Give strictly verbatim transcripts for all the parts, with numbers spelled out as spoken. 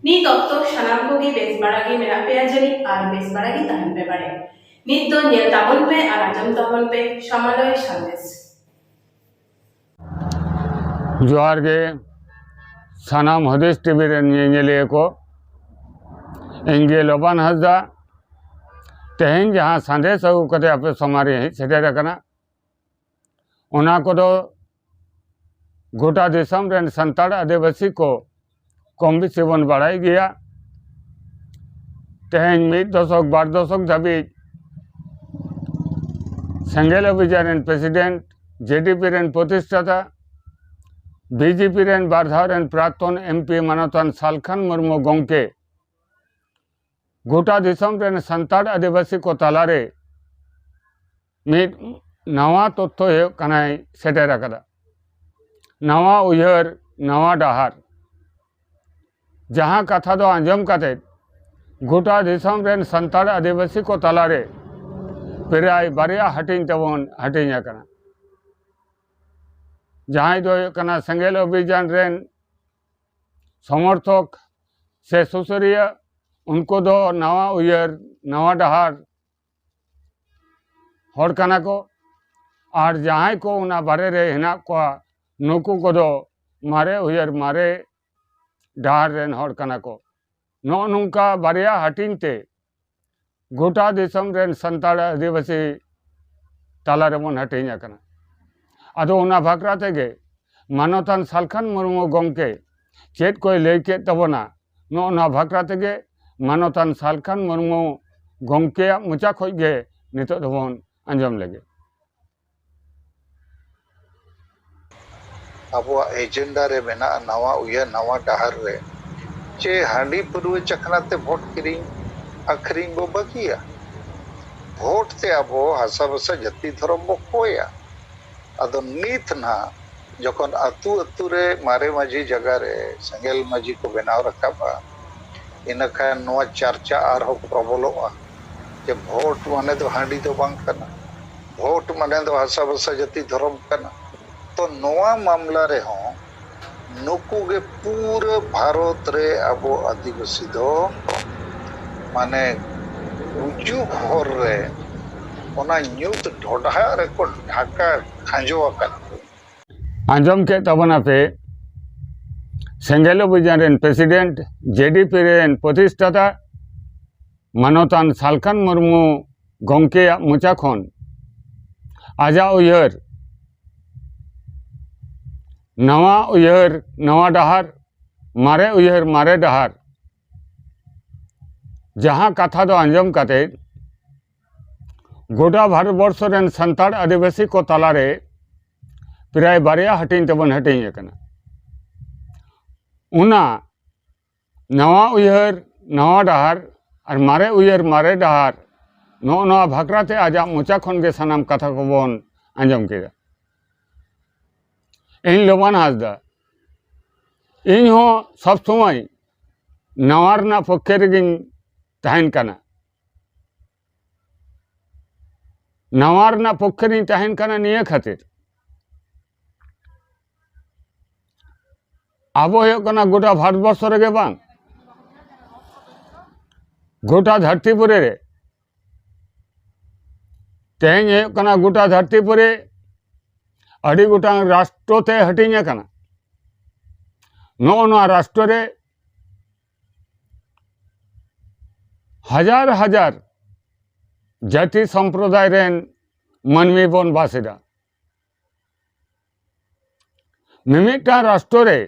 ᱱᱤᱛ ᱚᱠᱛᱚ ᱥᱟᱱᱟᱢ ᱠᱚᱜᱮ ᱵᱮᱥ ᱵᱟᱲᱟ ᱜᱮ ᱢᱮᱱᱟᱜ ᱯᱮᱭᱟ ᱡᱟᱹᱱᱤᱡ ᱟᱨ ᱵᱮᱥ ᱵᱟᱲᱟ ᱜᱮ ᱛᱟᱦᱮᱱ ᱯᱮ ᱵᱟᱲᱮ᱾ ᱱᱤᱛ ᱫᱚ ᱧᱮᱞ ᱛᱟᱵᱚᱱ ᱯᱮ ᱟᱨ ᱟᱸᱡᱚᱢ ᱛᱟᱵᱚᱱ ᱯᱮ ᱥᱟᱢᱟᱞᱚᱭ ᱥᱟᱸᱫᱮᱥ᱾ ᱡᱚᱦᱟᱨ ᱜᱮ ᱥᱟᱱᱟᱢ ᱦᱩᱫᱤᱥ ᱴᱤᱵᱷᱤ ᱨᱮᱱ ᱧᱮᱧᱮᱞᱤᱭᱟᱹ ᱠᱚ, ᱤᱧ ᱜᱮ ᱞᱚᱵᱟᱱ ᱦᱟᱸᱥᱫᱟ᱾ ᱛᱮᱦᱮᱧ ᱡᱟᱦᱟᱸ ᱥᱟᱸᱫᱮᱥ ᱟᱹᱜᱩ ᱠᱟᱛᱮ ᱟᱯᱮ ᱥᱟᱢᱟᱝ ᱨᱮ ᱦᱮᱡ ᱥᱮᱴᱮᱨ ᱟᱠᱟᱱᱟ, ᱚᱱᱟ ᱠᱚᱫᱚ ᱜᱚᱴᱟ ᱫᱤᱥᱚᱢ ᱨᱮᱱ ᱥᱟᱱᱛᱟᱲ ᱟᱹᱫᱤᱵᱟᱹᱥᱤ ᱠᱚ ᱠᱚᱢ ᱵᱮᱥᱤ ᱵᱚᱱ ᱵᱟᱲᱟᱭ ᱜᱮᱭᱟ᱾ ᱛᱮᱦᱮᱧ ᱢᱤᱫ ᱫᱚᱥᱚᱠ ᱵᱟᱨ ᱫᱚᱥᱚᱠ ᱫᱷᱟᱹᱵᱤᱡ ᱥᱮᱸᱜᱮᱞ ᱚᱵᱷᱤᱡᱟᱱ ᱨᱮᱱ ᱯᱨᱮᱥᱤᱰᱮᱱᱴ, ᱡᱮᱰᱤᱯᱤ ᱨᱮᱱ ᱯᱨᱚᱛᱤᱥᱴᱷᱟᱛᱟ, ᱵᱤᱡᱮᱯᱤ ᱨᱮᱱ ᱵᱟᱨ ᱫᱷᱟᱣ ᱨᱮᱱ ᱯᱨᱟᱠᱛᱚᱱ ᱮᱢᱯᱤ ᱢᱟᱱᱚᱛᱟᱱ ᱥᱟᱞᱠᱷᱟᱱ ᱢᱩᱨᱢᱩ ᱜᱚᱢᱠᱮ ᱜᱚᱴᱟ ᱫᱤᱥᱚᱢ ᱨᱮᱱ ᱥᱟᱱᱛᱟᱲ ᱟᱹᱫᱤᱵᱟᱹᱥᱤ ᱠᱚ ᱛᱟᱞᱟᱨᱮ ᱢᱤᱫ ᱱᱟᱣᱟ ᱛᱚᱛᱛᱷᱚ ᱦᱩᱭᱩᱜ ᱠᱟᱱᱟᱭ ᱥᱮᱴᱮᱨ ᱟᱠᱟᱫᱟ᱾ ᱱᱟᱣᱟ ᱩᱭᱦᱟᱹᱨ, ᱱᱟᱣᱟ ᱰᱟᱦᱟᱨ, ᱡᱟᱦᱟᱸ ᱠᱟᱛᱷᱟ ᱫᱚ ᱟᱸᱡᱚᱢ ᱠᱟᱛᱮ ᱜᱚᱴᱟ ᱫᱤᱥᱚᱢ ᱨᱮᱱ ᱥᱟᱱᱛᱟᱲ ᱟᱹᱫᱤᱵᱟᱹᱥᱤ ᱠᱚ ᱛᱟᱞᱟᱨᱮ ᱯᱨᱟᱭ ᱵᱟᱨᱭᱟ ᱦᱟᱹᱴᱤᱧ ᱛᱮᱵᱚᱱ ᱦᱟᱹᱴᱤᱧ ᱟᱠᱟᱱᱟ᱾ ᱡᱟᱦᱟᱸᱭ ᱫᱚ ᱦᱩᱭᱩᱜ ᱠᱟᱱᱟ ᱥᱮᱸᱜᱮᱞ ᱚᱵᱷᱤᱡᱟᱱ ᱨᱮᱱ ᱥᱚᱢᱚᱨᱛᱷᱚᱠ ᱥᱮ ᱥᱩᱥᱟᱹᱨᱤᱭᱟᱹ, ᱩᱱᱠᱩ ᱫᱚ ᱱᱟᱣᱟ ᱩᱭᱦᱟᱹᱨ, ᱱᱟᱣᱟ ᱰᱟᱦᱟᱨ ᱦᱚᱲ ᱠᱟᱱᱟ ᱠᱚ᱾ ᱟᱨ ᱡᱟᱦᱟᱸᱭ ᱠᱚ ᱚᱱᱟ ᱵᱟᱨᱦᱮ ᱨᱮ ᱦᱮᱱᱟᱜ ᱠᱚᱣᱟ, ᱱᱩᱠᱩ ᱠᱚᱫᱚ ᱢᱟᱨᱮ ᱩᱭᱦᱟᱹᱨ, ᱢᱟᱨᱮ ᱰᱟᱦᱟᱨ ᱨᱮᱱ ᱦᱚᱲ ᱠᱟᱱᱟ ᱠᱚ᱾ ᱱᱚᱜᱼᱚ ᱱᱚᱝᱠᱟ ᱵᱟᱨᱭᱟ ᱦᱟᱹᱴᱤᱧ ᱛᱮ ᱜᱚᱴᱟ ᱫᱤᱥᱚᱢ ᱨᱮᱱ ᱥᱟᱱᱛᱟᱲ ᱟᱹᱫᱤᱵᱟᱹᱥᱤ ᱛᱟᱞᱟ ᱨᱮᱵᱚᱱ ᱦᱟᱹᱴᱤᱧ ᱟᱠᱟᱱᱟ᱾ ᱟᱫᱚ ᱚᱱᱟ ᱵᱟᱠᱷᱨᱟ ᱛᱮᱜᱮ ᱢᱟᱱᱚᱛᱟᱱ ᱥᱟᱞᱠᱷᱟᱱ ᱢᱩᱨᱢᱩ ᱜᱚᱢᱠᱮ ᱪᱮᱫ ᱠᱚᱭ ᱞᱟᱹᱭ ᱠᱮᱫ ᱛᱟᱵᱚᱱᱟ, ᱱᱚᱜᱼᱚ ᱱᱚᱣᱟ ᱵᱟᱠᱷᱨᱟ ᱛᱮᱜᱮ ᱢᱟᱱᱚᱛᱟᱱ ᱥᱟᱞᱠᱷᱟᱱ ᱢᱩᱨᱢᱩ ᱜᱚᱢᱠᱮᱭᱟᱜ ᱢᱚᱪᱟ ᱠᱷᱚᱱ ᱜᱮ ᱱᱤᱛᱚᱜ ᱫᱚᱵᱚᱱ ᱟᱸᱡᱚᱢ ᱞᱮᱜᱮ᱾ ᱟᱵᱚᱣᱟᱜ ᱮᱡᱮᱱᱰᱟ ᱨᱮ ᱢᱮᱱᱟᱜᱼᱟ ᱱᱟᱣᱟ ᱩᱭᱦᱟᱹᱨ, ᱱᱟᱣᱟ ᱰᱟᱦᱟᱨ ᱨᱮ, ᱪᱮ ᱦᱟᱺᱰᱤ ᱯᱟᱹᱨᱣᱟᱹ ᱪᱟᱠᱷᱱᱟ ᱛᱮ ᱵᱷᱳᱴ ᱠᱤᱨᱤᱧ ᱟᱹᱠᱷᱨᱤᱧ ᱵᱚ ᱵᱟᱹᱜᱤᱭᱟ? ᱵᱷᱳᱴ ᱛᱮ ᱟᱵᱚ ᱦᱟᱥᱟ ᱵᱷᱟᱥᱟ ᱡᱟᱹᱛᱤ ᱫᱷᱚᱨᱚᱢ ᱵᱚ ᱠᱚᱭᱟ᱾ ᱟᱫᱚ ᱱᱤᱛ ᱱᱟᱦᱟᱜ ᱡᱚᱠᱷᱚᱱ ᱟᱹᱛᱩ ᱟᱹᱛᱩ ᱨᱮ ᱢᱟᱨᱮ ᱢᱟᱹᱡᱷᱤ ᱡᱟᱭᱜᱟ ᱨᱮ ᱥᱮᱸᱜᱮᱞ ᱢᱟᱹᱡᱷᱤ ᱠᱚ ᱵᱮᱱᱟᱣ ᱨᱟᱠᱟᱵᱼᱟ, ᱤᱱᱟᱹ ᱠᱷᱟᱱ ᱱᱚᱣᱟ ᱪᱟᱨᱪᱟ ᱟᱨᱦᱚᱸ ᱯᱨᱚᱵᱚᱞᱚᱜᱼᱟ ᱡᱮ ᱵᱷᱳᱴ ᱢᱟᱱᱮ ᱫᱚ ᱦᱟᱺᱰᱤ ᱫᱚ ᱵᱟᱝ ᱠᱟᱱᱟ, ᱵᱷᱳᱴ ᱢᱟᱱᱮ ᱫᱚ ᱦᱟᱥᱟ ᱵᱷᱟᱥᱟ ᱡᱟᱹᱛᱤ ᱫᱷᱚᱨᱚᱢ ᱠᱟᱱᱟ᱾ ᱛᱚ ᱱᱚᱣᱟ ᱢᱟᱢᱞᱟ ᱨᱮᱦᱚᱸ ᱱᱩᱠᱩ ᱜᱮ ᱯᱩᱨᱟᱹ ᱵᱷᱟᱨᱚᱛ ᱨᱮ ᱟᱵᱚ ᱟᱹᱫᱤᱵᱟᱹᱥᱤ ᱫᱚ, ᱢᱟᱱᱮ, ᱜᱩᱡᱩᱜ ᱦᱚᱨ ᱨᱮ ᱚᱱᱟ ᱧᱩᱛ ᱰᱷᱚᱰᱷᱟᱜ ᱨᱮᱠᱚ ᱰᱷᱟᱠᱟ ᱠᱷᱟᱸᱡᱚ ᱟᱠᱟᱫ ᱠᱚ᱾ ᱟᱸᱡᱚᱢ ᱠᱮᱫ ᱛᱟᱵᱚᱱᱟᱯᱮ, ᱥᱮᱸᱜᱮᱞ ᱚᱵᱷᱤᱡᱟᱱ ᱨᱮᱱ ᱯᱨᱮᱥᱤᱰᱮᱱᱴ, ᱡᱮᱰᱤᱯᱤ ᱨᱮᱱ ᱯᱨᱚᱛᱤᱥᱴᱷᱟᱛᱟ ᱢᱟᱱᱚᱛᱟᱱ ᱥᱟᱞᱠᱷᱟᱱ ᱢᱩᱨᱢᱩ ᱜᱚᱢᱠᱮᱭᱟᱜ ᱢᱚᱪᱟ ᱠᱷᱚᱱ ᱟᱡᱟᱜ ᱩᱭᱦᱟᱹᱨ, ᱱᱟᱣᱟ ᱩᱭᱦᱟᱹᱨ ᱱᱟᱣᱟ ᱰᱟᱦᱟᱨ, ᱢᱟᱨᱮ ᱩᱭᱦᱟᱹᱨ ᱢᱟᱨᱮ ᱰᱟᱦᱟᱨ, ᱡᱟᱦᱟᱸ ᱠᱟᱛᱷᱟ ᱫᱚ ᱟᱸᱡᱚᱢ ᱠᱟᱛᱮ ᱜᱚᱴᱟ ᱵᱷᱟᱨᱚᱛ ᱵᱚᱨᱥᱚ ᱨᱮᱱ ᱥᱟᱱᱛᱟᱲ ᱟᱹᱫᱤᱵᱟᱹᱥᱤ ᱠᱚ ᱛᱟᱞᱟᱨᱮ ᱯᱨᱟᱭ ᱵᱟᱨᱭᱟ ᱦᱟᱹᱴᱤᱧ ᱛᱮᱵᱚᱱ ᱦᱟᱹᱴᱤᱧ ᱟᱠᱟᱱᱟ᱾ ᱚᱱᱟ ᱱᱟᱣᱟ ᱩᱭᱦᱟᱹᱨ ᱱᱟᱣᱟ ᱰᱟᱦᱟᱨ ᱟᱨ ᱢᱟᱨᱮ ᱩᱭᱦᱟᱹᱨ ᱢᱟᱨᱮ ᱰᱟᱦᱟᱨ, ᱱᱚᱜᱼᱚ ᱱᱚᱣᱟ ᱵᱷᱟᱠᱨᱟ ᱛᱮ ᱟᱡᱟᱜ ᱢᱚᱪᱟ ᱠᱷᱚᱱ ᱜᱮ ᱥᱟᱱᱟᱢ ᱠᱟᱛᱷᱟ ᱠᱚᱵᱚᱱ ᱟᱸᱡᱚᱢ ᱠᱮᱫᱟ᱾ ᱤᱧ ᱞᱚᱵᱟᱱ ᱦᱟᱸᱥᱫᱟ, ᱤᱧ ᱦᱚᱸ ᱥᱚᱵ ᱥᱚᱢᱚᱭ ᱱᱟᱣᱟ ᱨᱮᱱᱟᱜ ᱯᱚᱠᱠᱷᱮ ᱨᱮᱜᱮᱧ ᱛᱟᱦᱮᱱ ᱠᱟᱱᱟ᱾ ᱱᱟᱣᱟ ᱨᱮᱱᱟᱜ ᱯᱚᱠᱠᱷᱮ ᱨᱤᱧ ᱛᱟᱦᱮᱱ ᱠᱟᱱᱟ ᱱᱤᱭᱟᱹ ᱠᱷᱟᱹᱛᱤᱨ, ᱟᱵᱚ ᱦᱩᱭᱩᱜ ᱠᱟᱱᱟ ᱜᱚᱴᱟ ᱵᱷᱟᱨᱚᱛ ᱵᱚᱨᱥᱚ ᱨᱮᱜᱮ ᱵᱟᱝ, ᱜᱚᱴᱟ ᱫᱷᱟᱹᱨᱛᱤ ᱯᱩᱨᱤ ᱨᱮ ᱛᱮᱦᱮᱧ ᱦᱩᱭᱩᱜ ᱠᱟᱱᱟ ᱜᱚᱴᱟ ᱫᱷᱟᱹᱨᱛᱤ ᱯᱩᱨᱤ ᱟᱹᱰᱤ ᱜᱚᱴᱟᱝ ᱨᱟᱥᱴᱨᱚ ᱛᱮ ᱦᱟᱹᱴᱤᱧ ᱟᱠᱟᱱᱟ᱾ ᱱᱚᱜᱼᱚ ᱱᱚᱣᱟ ᱨᱟᱥᱴᱨᱚ ᱨᱮ ᱦᱟᱡᱟᱨ ᱦᱟᱡᱟᱨ ᱡᱟᱹᱛᱤ ᱥᱚᱢᱯᱨᱚᱫᱟᱭ ᱨᱮᱱ ᱢᱟᱹᱱᱢᱤ ᱵᱚᱱ ᱵᱟᱥ ᱮᱫᱟ᱾ ᱢᱤᱢᱤᱫᱴᱟᱝ ᱨᱟᱥᱴᱨᱚ ᱨᱮ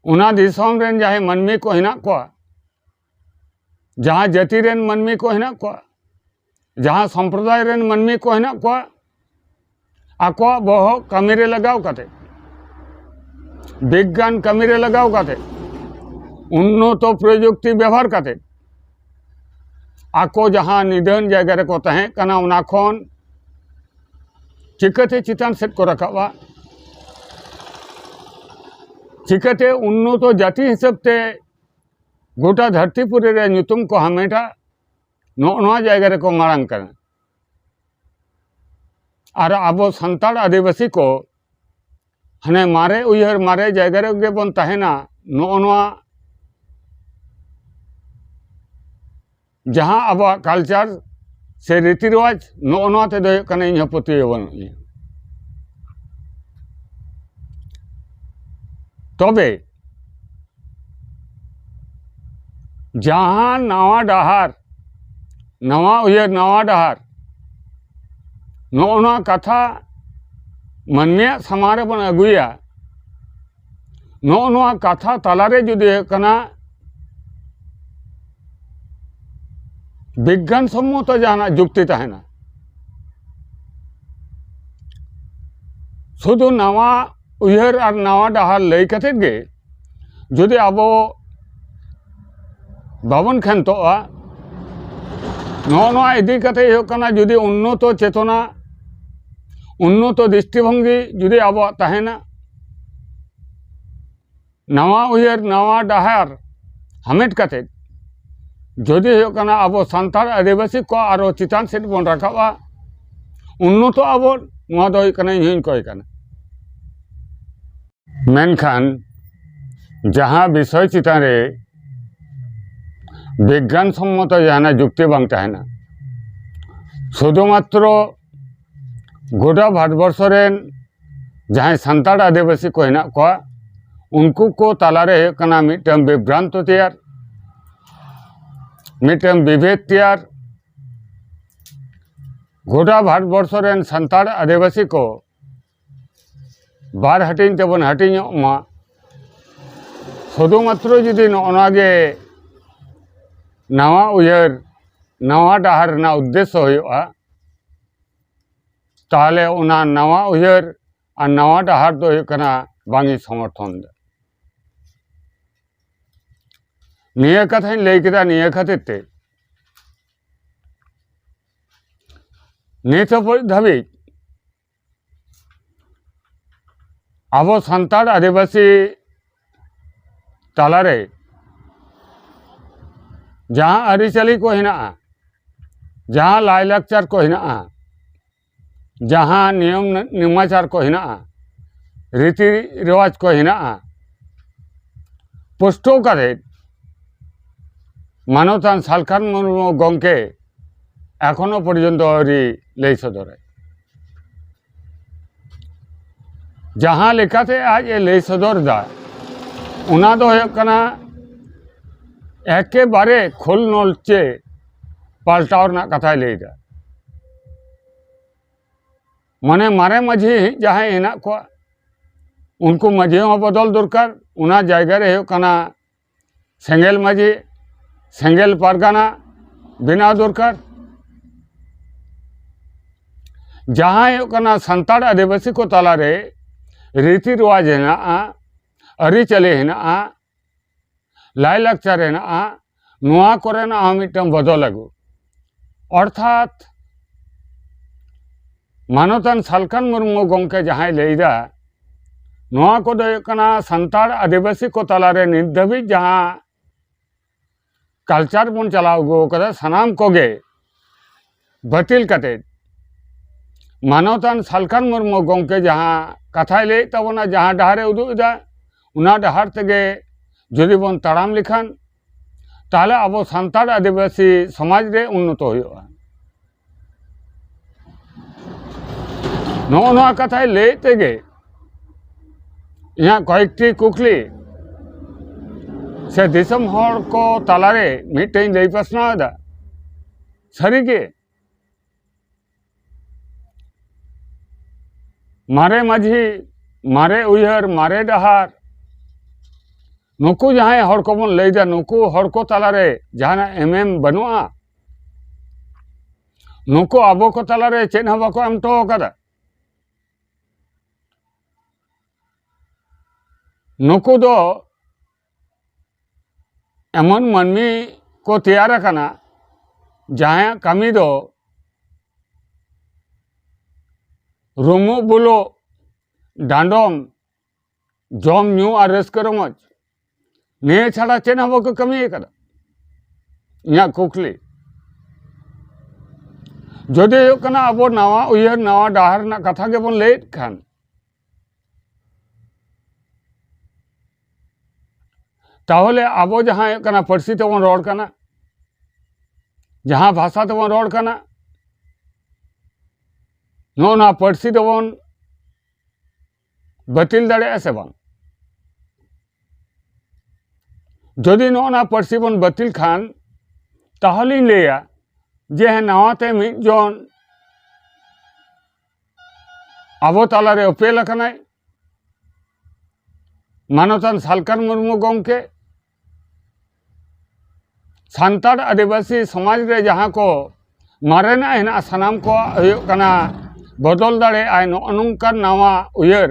ᱚᱱᱟ ᱫᱤᱥᱚᱢ ᱨᱮᱱ ᱡᱟᱦᱟᱸᱭ ᱢᱟᱹᱱᱢᱤ ᱠᱚ ᱦᱮᱱᱟᱜ ᱠᱚᱣᱟ, ᱡᱟᱦᱟᱸ ᱡᱟᱹᱛᱤ ᱨᱮᱱ ᱢᱟᱹᱱᱢᱤ ᱠᱚ ᱦᱮᱱᱟᱜ ᱠᱚᱣᱟ, ᱡᱟᱦᱟᱸ ᱥᱚᱢᱯᱨᱚᱫᱟᱭ ᱨᱮᱱ ᱢᱟᱹᱱᱢᱤ ᱠᱚ ᱦᱮᱱᱟᱜ ᱠᱚᱣᱟ, ᱟᱠᱚᱣᱟᱜ ᱵᱚᱦᱚᱜ ᱠᱟᱹᱢᱤ ᱨᱮ ᱞᱟᱜᱟᱣ ᱠᱟᱛᱮ, ᱵᱤᱜᱽᱜᱟᱱ ᱠᱟᱹᱢᱤ ᱨᱮ ᱞᱟᱜᱟᱣ ᱠᱟᱛᱮ, ᱩᱱᱱᱚᱛᱚ ᱯᱨᱚᱡᱩᱠᱛᱤ ᱵᱮᱵᱚᱦᱟᱨ ᱠᱟᱛᱮ, ᱟᱠᱚ ᱡᱟᱦᱟᱸ ᱱᱤᱫᱷᱟᱹᱱ ᱡᱟᱭᱜᱟ ᱨᱮᱠᱚ ᱛᱟᱦᱮᱸ ᱠᱟᱱᱟ, ᱚᱱᱟ ᱠᱷᱚᱱ ᱪᱤᱠᱟᱹᱛᱮ ᱪᱮᱛᱟᱱ ᱥᱮᱫ ᱠᱚ ᱨᱟᱠᱟᱵᱼᱟ, ᱪᱤᱠᱟᱹᱛᱮ ᱩᱱᱱᱚᱛᱚ ᱡᱟᱹᱛᱤ ᱦᱤᱥᱟᱹᱵ ᱛᱮ ᱜᱚᱴᱟ ᱫᱷᱟᱹᱨᱛᱤ ᱯᱩᱨᱤ ᱨᱮ ᱧᱩᱛᱩᱢ ᱠᱚ ᱦᱟᱢᱮᱴᱟ, ᱱᱚᱜᱼᱚ ᱱᱚᱣᱟ ᱡᱟᱭᱜᱟ ᱨᱮᱠᱚ ᱢᱟᱲᱟᱝ ᱠᱟᱱᱟ᱾ ᱟᱨ ᱟᱵᱚ ᱥᱟᱱᱛᱟᱲ ᱟᱹᱫᱤᱵᱟᱹᱥᱤ ᱠᱚ ᱦᱟᱱᱮ ᱢᱟᱨᱮ ᱩᱭᱦᱟᱹᱨ, ᱢᱟᱨᱮ ᱡᱟᱭᱜᱟ ᱨᱮᱜᱮ ᱵᱚᱱ ᱛᱟᱦᱮᱱᱟ᱾ ᱱᱚᱜᱼᱚ ᱱᱚᱣᱟ ᱡᱟᱦᱟᱸ ᱟᱵᱚᱣᱟᱜ culture ᱥᱮ ᱨᱤᱛᱤ ᱨᱮᱣᱟᱡᱽ, ᱱᱚᱜᱼᱚ ᱱᱚᱣᱟ ᱛᱮᱫᱚ ᱦᱩᱭᱩᱜ ᱠᱟᱱᱟ ᱤᱧ ᱦᱚᱸ ᱯᱟᱹᱛᱭᱟᱹᱣ ᱵᱟᱹᱱᱩᱜ ᱤᱧᱟ᱾ ᱛᱚᱵᱮ ᱡᱟᱦᱟᱸ ᱱᱟᱣᱟ ᱰᱟᱦᱟᱨ, ᱱᱟᱣᱟ ᱩᱭᱦᱟᱹᱨ, ᱱᱟᱣᱟ ᱰᱟᱦᱟᱨ, ᱱᱚᱜᱼᱚ ᱱᱚᱣᱟ ᱠᱟᱛᱷᱟ ᱢᱟᱹᱱᱢᱤᱭᱟᱜ ᱥᱟᱢᱟᱝ ᱨᱮᱵᱚᱱ ᱟᱹᱜᱩᱭᱟ, ᱱᱚᱜᱼᱚ ᱱᱚᱣᱟ ᱠᱟᱛᱷᱟ ᱛᱟᱞᱟᱨᱮ ᱡᱩᱫᱤ ᱦᱩᱭᱩᱜ ᱠᱟᱱᱟ ᱵᱤᱜᱽᱜᱟᱱ ᱥᱚᱢᱢᱚᱛᱚ ᱡᱟᱦᱟᱱᱟᱜ ᱡᱩᱠᱛᱤ ᱛᱟᱦᱮᱱᱟ, ᱥᱩᱫᱷᱩ ᱱᱟᱣᱟ ᱩᱭᱦᱟᱹᱨ ᱟᱨ ᱱᱟᱣᱟ ᱰᱟᱦᱟᱨ ᱞᱟᱹᱭ ᱠᱟᱛᱮᱫ ᱜᱮ ᱡᱩᱫᱤ ᱟᱵᱚ ᱵᱟᱵᱚᱱ ᱠᱷᱮᱱᱛᱚᱜᱼᱟ, ᱱᱚᱜᱼᱚ ᱱᱚᱣᱟ ᱤᱫᱤ ᱠᱟᱛᱮ ᱦᱩᱭᱩᱜ ᱠᱟᱱᱟ, ᱡᱩᱫᱤ ᱩᱱᱱᱚᱛᱚ ᱪᱮᱛᱚᱱᱟ, ᱩᱱᱱᱚᱛᱚ ᱫᱨᱤᱥᱴᱤᱵᱷᱚᱝᱜᱤ ᱡᱩᱫᱤ ᱟᱵᱚᱣᱟᱜ ᱛᱟᱦᱮᱱᱟ, ᱱᱟᱣᱟ ᱩᱭᱦᱟᱹᱨ, ᱱᱟᱣᱟ ᱰᱟᱦᱟᱨ ᱦᱟᱢᱮᱴ ᱠᱟᱛᱮ ᱡᱩᱫᱤ ᱦᱩᱭᱩᱜ ᱠᱟᱱᱟ ᱟᱵᱚ ᱥᱟᱱᱛᱟᱲ ᱟᱹᱫᱤᱵᱟᱹᱥᱤ ᱠᱚ ᱟᱨᱚ ᱪᱮᱛᱟᱱ ᱥᱮᱫ ᱵᱚᱱ ᱨᱟᱠᱟᱵᱼᱟ, ᱩᱱᱱᱚᱛᱚ ᱟᱵᱚ, ᱱᱚᱣᱟ ᱫᱚ ᱦᱩᱭᱩᱜ ᱠᱟᱱᱟ ᱤᱧ ᱦᱚᱧ ᱠᱚᱭ ᱠᱟᱱᱟ᱾ ᱢᱮᱱᱠᱷᱟᱱ ᱡᱟᱦᱟᱸ ᱵᱤᱥᱚᱭ ᱪᱮᱛᱟᱱ ᱨᱮ ᱵᱤᱜᱽᱜᱟᱱ ᱥᱚᱢᱢᱚᱛᱚ ᱡᱟᱦᱟᱱᱟᱜ ᱡᱩᱠᱛᱤ ᱵᱟᱝ ᱛᱟᱦᱮᱱᱟ, ᱥᱩᱫᱷᱩ ᱢᱟᱛᱨᱚ ᱜᱚᱴᱟ ᱵᱷᱟᱨᱚᱛᱵᱚᱨᱥᱚ ᱨᱮᱱ ᱡᱟᱦᱟᱸᱭ ᱥᱟᱱᱛᱟᱲ ᱟᱹᱫᱤᱵᱟᱹᱥᱤ ᱠᱚ ᱦᱮᱱᱟᱜ ᱠᱚᱣᱟ, ᱩᱱᱠᱩ ᱠᱚ ᱛᱟᱞᱟᱨᱮ ᱦᱩᱭᱩᱜ ᱠᱟᱱᱟ ᱢᱤᱫᱴᱟᱝ ᱵᱤᱵᱷᱨᱟᱱᱛᱚ ᱛᱮᱭᱟᱨ, ᱢᱤᱫᱴᱟᱝ ᱵᱤᱵᱷᱮᱫ ᱛᱮᱭᱟᱨ᱾ ᱜᱚᱴᱟ ᱵᱷᱟᱨᱚᱛᱵᱚᱨᱥᱚ ᱨᱮᱱ ᱥᱟᱱᱛᱟᱲ ᱟᱹᱫᱤᱵᱟᱹᱥᱤ ᱠᱚ ᱵᱟᱨ ᱦᱟᱹᱴᱤᱧ ᱛᱮᱵᱚᱱ ᱦᱟᱹᱴᱤᱧᱚᱜ ᱢᱟ᱾ ᱥᱩᱫᱷᱩ ᱢᱟᱛᱨᱚ ᱡᱩᱫᱤ ᱱᱚᱜᱼᱚ ᱱᱚᱣᱟ ᱜᱮ ᱱᱟᱣᱟ ᱩᱭᱦᱟᱹᱨ, ᱱᱟᱣᱟ ᱰᱟᱦᱟᱨ ᱨᱮᱱᱟᱜ ᱩᱫᱽᱫᱮᱥᱥᱚ ᱦᱩᱭᱩᱜᱼᱟ, ᱛᱟᱦᱚᱞᱮ ᱚᱱᱟ ᱱᱟᱣᱟ ᱩᱭᱦᱟᱹᱨ ᱟᱨ ᱱᱟᱣᱟ ᱰᱟᱦᱟᱨ ᱫᱚ ᱦᱩᱭᱩᱜ ᱠᱟᱱᱟ ᱵᱟᱝ ᱤᱧ ᱥᱚᱢᱚᱨᱛᱷᱚᱱ ᱮᱫᱟ᱾ ᱱᱤᱭᱟᱹ ᱠᱟᱛᱷᱟᱧ ᱞᱟᱹᱭ ᱠᱮᱫᱟ ᱱᱤᱭᱟᱹ ᱠᱷᱟᱹᱛᱤᱨ ᱛᱮ, ᱱᱤᱛ ᱦᱟᱹᱵᱤᱡ ᱫᱷᱟᱹᱵᱤᱡ ᱟᱵᱚ ᱥᱟᱱᱛᱟᱲ ᱟᱹᱫᱤᱵᱟᱹᱥᱤ ᱛᱟᱞᱟᱨᱮ ᱡᱟᱦᱟᱸ ᱟᱹᱨᱤᱪᱟᱹᱞᱤ ᱠᱚ ᱦᱮᱱᱟᱜᱼᱟ, ᱡᱟᱦᱟᱸ ᱞᱟᱭᱼᱞᱟᱠᱪᱟᱨ ᱠᱚ ᱦᱮᱱᱟᱜᱼᱟ, ᱡᱟᱦᱟᱸ ᱱᱤᱭᱚᱢ ᱱᱮᱢᱟᱪᱟᱨ ᱠᱚ ᱦᱮᱱᱟᱜᱼᱟ, ᱨᱤᱛᱤ ᱨᱮᱣᱟᱡᱽ ᱠᱚ ᱦᱮᱱᱟᱜᱼᱟ, ᱯᱩᱥᱴᱟᱹᱣ ᱠᱟᱛᱮ ᱢᱟᱱᱚᱛᱟᱱ ᱥᱟᱞᱠᱷᱟᱱ ᱢᱩᱨᱢᱩ ᱜᱚᱢᱠᱮ ᱮᱠᱷᱚᱱᱳ ᱯᱚᱨᱡᱚᱱᱛᱚ ᱟᱹᱣᱨᱤ ᱞᱟᱹᱭ ᱥᱚᱫᱚᱨᱟᱭ᱾ ᱡᱟᱦᱟᱸ ᱞᱮᱠᱟᱛᱮ ᱟᱡ ᱮ ᱞᱟᱹᱭ ᱥᱚᱫᱚᱨ ᱮᱫᱟ, ᱚᱱᱟ ᱫᱚ ᱦᱩᱭᱩᱜ ᱠᱟᱱᱟ ᱮᱠᱮᱵᱟᱨᱮ ᱠᱷᱳᱞ ᱱᱚᱞᱪᱮ ᱯᱟᱞᱴᱟᱣ ᱨᱮᱱᱟᱜ ᱠᱟᱛᱷᱟᱭ ᱞᱟᱹᱭ ᱮᱫᱟ᱾ ᱢᱟᱱᱮ ᱢᱟᱨᱮ ᱢᱟᱹᱡᱷᱤ ᱡᱟᱦᱟᱸᱭ ᱦᱮᱱᱟᱜ ᱠᱚᱣᱟ, ᱩᱱᱠᱩ ᱢᱟᱹᱡᱷᱤ ᱦᱚᱸ ᱵᱚᱫᱚᱞ ᱫᱚᱨᱠᱟᱨ᱾ ᱚᱱᱟ ᱡᱟᱭᱜᱟ ᱨᱮ ᱦᱩᱭᱩᱜ ᱠᱟᱱᱟ ᱥᱮᱸᱜᱮᱞ ᱢᱟᱹᱡᱷᱤ, ᱥᱮᱸᱜᱮᱞ ᱯᱟᱨᱜᱟᱱᱟ ᱵᱮᱱᱟᱣ ᱫᱚᱨᱠᱟᱨ᱾ ᱡᱟᱦᱟᱸ ᱦᱩᱭᱩᱜ ᱠᱟᱱᱟ ᱥᱟᱱᱛᱟᱲ ᱟᱹᱫᱤᱵᱟᱹᱥᱤ ᱠᱚ ᱛᱟᱞᱟᱨᱮ ᱨᱤᱛᱤ ᱨᱮᱣᱟᱡᱽ ᱦᱮᱱᱟᱜᱼᱟ, ᱟᱹᱨᱤᱪᱟᱹᱞᱤ ᱦᱮᱱᱟᱜᱼᱟ, ᱞᱟᱭᱼᱞᱟᱠᱪᱟᱨ ᱦᱮᱱᱟᱜᱼᱟ, ᱱᱚᱣᱟ ᱠᱚᱨᱮᱱᱟᱜ ᱦᱚᱸ ᱢᱤᱫᱴᱟᱝ ᱵᱚᱫᱚᱞ ᱟᱹᱜᱩ᱾ ᱚᱨᱛᱷᱟᱛ ᱢᱟᱱᱚᱛᱟᱱ ᱥᱟᱞᱠᱷᱟᱱ ᱢᱩᱨᱢᱩ ᱜᱚᱢᱠᱮ ᱡᱟᱦᱟᱸᱭ ᱞᱟᱹᱭᱫᱟ, ᱱᱚᱣᱟ ᱠᱚᱫᱚ ᱦᱩᱭᱩᱜ ᱠᱟᱱᱟ ᱥᱟᱱᱛᱟᱲ ᱟᱹᱫᱤᱵᱟᱹᱥᱤ ᱠᱚ ᱛᱟᱞᱟᱨᱮ ᱱᱤᱛ ᱫᱷᱟᱹᱵᱤᱡ ᱡᱟᱦᱟᱸ ᱠᱟᱞᱪᱟᱨ ᱵᱚᱱ ᱪᱟᱞᱟᱣ ᱟᱹᱜᱩ ᱟᱠᱟᱫᱟ, ᱥᱟᱱᱟᱢ ᱠᱚᱜᱮ ᱵᱟᱹᱛᱤᱞ ᱠᱟᱛᱮ ᱢᱟᱱᱚᱛᱟᱱ ᱥᱟᱞᱠᱷᱟᱱ ᱢᱩᱨᱢᱩ ᱜᱚᱢᱠᱮ ᱡᱟᱦᱟᱸ ᱠᱟᱛᱷᱟᱭ ᱞᱟᱹᱭᱮᱫ ᱛᱟᱵᱚᱱᱟ, ᱡᱟᱦᱟᱸ ᱰᱟᱦᱟᱨᱮ ᱩᱫᱩᱜ ᱮᱫᱟ, ᱚᱱᱟ ᱰᱟᱦᱟᱨ ᱛᱮᱜᱮ ᱡᱩᱫᱤ ᱵᱚᱱ ᱛᱟᱲᱟᱢ ᱞᱮᱠᱷᱟᱱ, ᱛᱟᱦᱚᱞᱮ ᱟᱵᱚ ᱥᱟᱱᱛᱟᱲ ᱟᱹᱫᱤᱵᱟᱹᱥᱤ ᱥᱚᱢᱟᱡᱽ ᱨᱮ ᱩᱱᱱᱚᱛᱚ ᱦᱩᱭᱩᱜᱼᱟ᱾ ᱱᱚᱜᱼᱚ ᱱᱚᱣᱟ ᱠᱟᱛᱷᱟᱭ ᱞᱟᱹᱭᱮᱫ ᱛᱮᱜᱮ ᱤᱧᱟᱹᱜ ᱠᱚᱭᱮᱠᱴᱤ ᱠᱩᱠᱞᱤ ᱥᱮ ᱫᱤᱥᱚᱢ ᱦᱚᱲ ᱠᱚ ᱛᱟᱞᱟᱨᱮ ᱢᱤᱫᱴᱮᱱ ᱞᱟᱹᱭ ᱯᱟᱥᱱᱟᱣ ᱮᱫᱟ᱾ ᱥᱟᱹᱨᱤᱜᱮ ᱢᱟᱨᱮ ᱢᱟᱹᱡᱷᱤ, ᱢᱟᱨᱮ ᱩᱭᱦᱟᱹᱨ, ᱢᱟᱨᱮ ᱰᱟᱦᱟᱨ, ᱱᱩᱠᱩ ᱡᱟᱦᱟᱸᱭ ᱦᱚᱲ ᱠᱚᱵᱚᱱ ᱞᱟᱹᱭᱫᱟ, ᱱᱩᱠᱩ ᱦᱚᱲ ᱠᱚ ᱛᱟᱞᱟᱨᱮ ᱡᱟᱦᱟᱱᱟᱜ ᱮᱢᱮᱢ ᱵᱟᱹᱱᱩᱜᱼᱟ? ᱱᱩᱠᱩ ᱟᱵᱚ ᱠᱚ ᱛᱟᱞᱟᱨᱮ ᱪᱮᱫ ᱦᱚᱸ ᱵᱟᱠᱚ ᱮᱢ ᱦᱚᱴᱚ ᱟᱠᱟᱫᱟ᱾ ᱱᱩᱠᱩ ᱫᱚ ᱮᱢᱚᱱ ᱢᱟᱹᱱᱢᱤ ᱠᱚ ᱛᱮᱭᱟᱨ ᱟᱠᱟᱱᱟ, ᱡᱟᱦᱟᱸᱭᱟᱜ ᱠᱟᱹᱢᱤ ᱫᱚ ᱨᱩᱢᱩᱜ ᱵᱩᱞᱩᱜ, ᱰᱟᱸᱰᱚᱢ, ᱡᱚᱢ ᱧᱩ ᱟᱨ ᱨᱟᱹᱥᱠᱟᱹ ᱨᱚᱢᱚᱡᱽ, ᱱᱤᱭᱟᱹ ᱪᱷᱟᱲᱟ ᱪᱮᱫ ᱦᱚᱸ ᱵᱟᱠᱚ ᱠᱟᱹᱢᱤ ᱟᱠᱟᱫᱟ᱾ ᱤᱧᱟᱹᱜ ᱠᱩᱠᱞᱤ, ᱡᱩᱫᱤ ᱦᱩᱭᱩᱜ ᱠᱟᱱᱟ ᱟᱵᱚ ᱱᱟᱣᱟ ᱩᱭᱦᱟᱹᱨ, ᱱᱟᱣᱟ ᱰᱟᱦᱟᱨ ᱨᱮᱱᱟᱜ ᱠᱟᱛᱷᱟ ᱜᱮᱵᱚᱱ ᱞᱟᱹᱭᱮᱫ ᱠᱷᱟᱱ, ᱛᱟᱦᱚᱞᱮ ᱟᱵᱚ ᱡᱟᱦᱟᱸ ᱦᱩᱭᱩᱜ ᱠᱟᱱᱟ ᱯᱟᱹᱨᱥᱤ ᱛᱮᱵᱚᱱ ᱨᱚᱲ ᱠᱟᱱᱟ, ᱡᱟᱦᱟᱸ ᱵᱷᱟᱥᱟ ᱛᱮᱵᱚᱱ ᱨᱚᱲ ᱠᱟᱱᱟ, ᱱᱚᱜᱼᱚ ᱱᱚᱣᱟ ᱯᱟᱹᱨᱥᱤ ᱫᱚᱵᱚᱱ ᱵᱟᱹᱛᱤᱞ ᱫᱟᱲᱮᱭᱟᱜᱼᱟ ᱥᱮ ᱵᱟᱝ? ᱡᱩᱫᱤ ᱱᱚᱜᱼᱚ ᱱᱚᱣᱟ ᱯᱟᱹᱨᱥᱤ ᱵᱚᱱ ᱵᱟᱹᱛᱤᱞ ᱠᱷᱟᱱ, ᱛᱟᱦᱚᱞᱮᱧ ᱞᱟᱹᱭᱟ ᱡᱮ ᱦᱮᱸ, ᱱᱟᱣᱟᱛᱮ ᱢᱤᱫ ᱡᱚᱱ ᱟᱵᱚ ᱛᱟᱞᱟᱨᱮ ᱩᱯᱮᱞ ᱟᱠᱟᱱᱟᱭ, ᱢᱟᱱᱚᱛᱟᱱ ᱥᱟᱞᱠᱷᱟᱱ ᱢᱩᱨᱢᱩ ᱜᱚᱢᱠᱮ᱾ ᱥᱟᱱᱛᱟᱲ ᱟᱹᱫᱤᱵᱟᱹᱥᱤ ᱥᱚᱢᱟᱡᱽ ᱨᱮ ᱡᱟᱦᱟᱸ ᱠᱚ ᱢᱟᱨᱮᱱᱟᱜ ᱦᱮᱱᱟᱜᱼᱟ, ᱥᱟᱱᱟᱢ ᱠᱚᱣᱟᱜ ᱦᱩᱭᱩᱜ ᱠᱟᱱᱟ ᱵᱚᱫᱚᱞ ᱫᱟᱲᱮᱭᱟᱜᱼᱟᱭ, ᱱᱚᱜᱼᱚ ᱱᱚᱝᱠᱟᱱ ᱱᱟᱣᱟ ᱩᱭᱦᱟᱹᱨ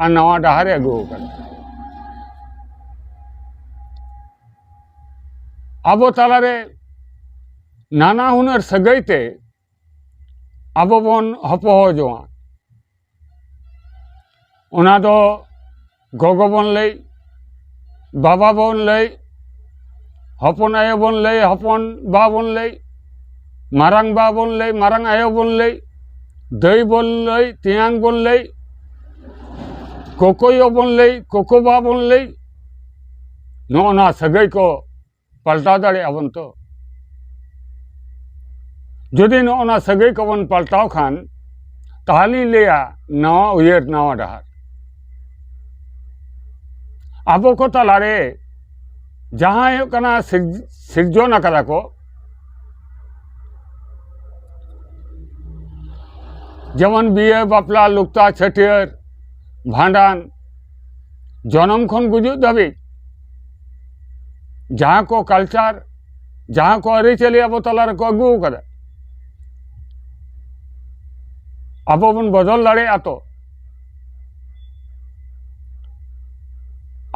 ᱟᱨ ᱱᱟᱣᱟ ᱰᱟᱦᱟᱨᱮ ᱟᱹᱜᱩ ᱟᱠᱟᱫᱟ᱾ ᱟᱵᱚ ᱛᱟᱞᱟᱨᱮ ᱱᱟᱱᱟ ᱦᱩᱱᱟᱹᱨ ᱥᱟᱹᱜᱟᱹᱭ ᱛᱮ ᱟᱵᱚ ᱵᱚᱱ ᱦᱚᱯᱚᱦᱚ ᱡᱚᱝᱟ᱾ ᱚᱱᱟ ᱫᱚ ᱜᱚᱜᱚ ᱵᱚᱱ ᱞᱟᱹᱭ, ᱵᱟᱵᱟ ᱵᱚᱱ ᱞᱟᱹᱭ, ᱦᱚᱯᱚᱱ ᱟᱭᱳ ᱵᱚᱱ ᱞᱟᱹᱭ, ᱦᱚᱯᱚᱱ ᱵᱟ ᱵᱚᱱ ᱞᱟᱹᱭ, ᱢᱟᱨᱟᱝ ᱵᱟ ᱵᱚᱱ ᱞᱟᱹᱭ, ᱢᱟᱨᱟᱝ ᱟᱭᱳ ᱵᱚᱱ ᱞᱟᱹᱭ, ᱫᱟᱹᱭ ᱵᱚᱱ ᱞᱟᱹᱭ, ᱛᱮᱭᱟᱝ ᱵᱚᱱ ᱞᱟᱹᱭ, ᱠᱚᱠᱚᱭᱳ ᱵᱚᱱ ᱞᱟᱹᱭ, ᱠᱚᱠᱚ ᱵᱟ ᱵᱚᱱ ᱞᱟᱹᱭ, ᱱᱚᱜᱼᱚ ᱱᱚᱣᱟ ᱥᱟᱹᱜᱟᱹᱭ ᱠᱚ ᱯᱟᱞᱴᱟᱣ ᱫᱟᱲᱮᱭᱟᱜᱼᱟ ᱵᱚᱱ ᱛᱚ? ᱡᱩᱫᱤ ᱱᱚᱜᱼᱚ ᱱᱟ ᱥᱟᱹᱜᱟᱹᱭ ᱠᱚᱵᱚᱱ ᱯᱟᱞᱴᱟᱣ ᱠᱷᱟᱱ, ᱛᱟᱦᱚᱞᱮᱧ ᱞᱟᱹᱭᱟ ᱱᱟᱣᱟ ᱩᱭᱦᱟᱹᱨ, ᱱᱟᱣᱟ ᱰᱟᱦᱟᱨ᱾ ᱟᱵᱚ ᱠᱚ ᱛᱟᱞᱟᱨᱮ ᱡᱟᱦᱟᱸ ᱦᱩᱭᱩᱜ ᱠᱟᱱᱟ ᱥᱤᱨ-, ᱥᱤᱨᱡᱚᱱ ᱟᱠᱟᱫᱟ ᱠᱚ, ᱡᱮᱢᱚᱱ ᱵᱤᱭᱟᱹ, ᱵᱟᱯᱞᱟ, ᱞᱩᱠᱛᱟ, ᱪᱷᱟᱹᱴᱭᱟᱹᱨ, ᱵᱷᱟᱸᱰᱟᱱ, ᱡᱚᱱᱚᱢ ᱠᱷᱚᱱ ᱜᱩᱡᱩᱜ ᱫᱷᱟᱹᱵᱤᱡ ᱡᱟᱦᱟᱸ ᱠᱚ culture, ᱡᱟᱦᱟᱸ ᱠᱚ ᱟᱹᱨᱤᱪᱟᱹᱞᱤ ᱟᱵᱚ ᱛᱟᱞᱟ ᱨᱮᱠᱚ ᱟᱹᱜᱩ ᱟᱠᱟᱫᱟ, ᱟᱵᱚ ᱵᱚᱱ ᱵᱚᱫᱚᱞ ᱫᱟᱲᱮᱭᱟᱜᱼᱟ ᱛᱚ?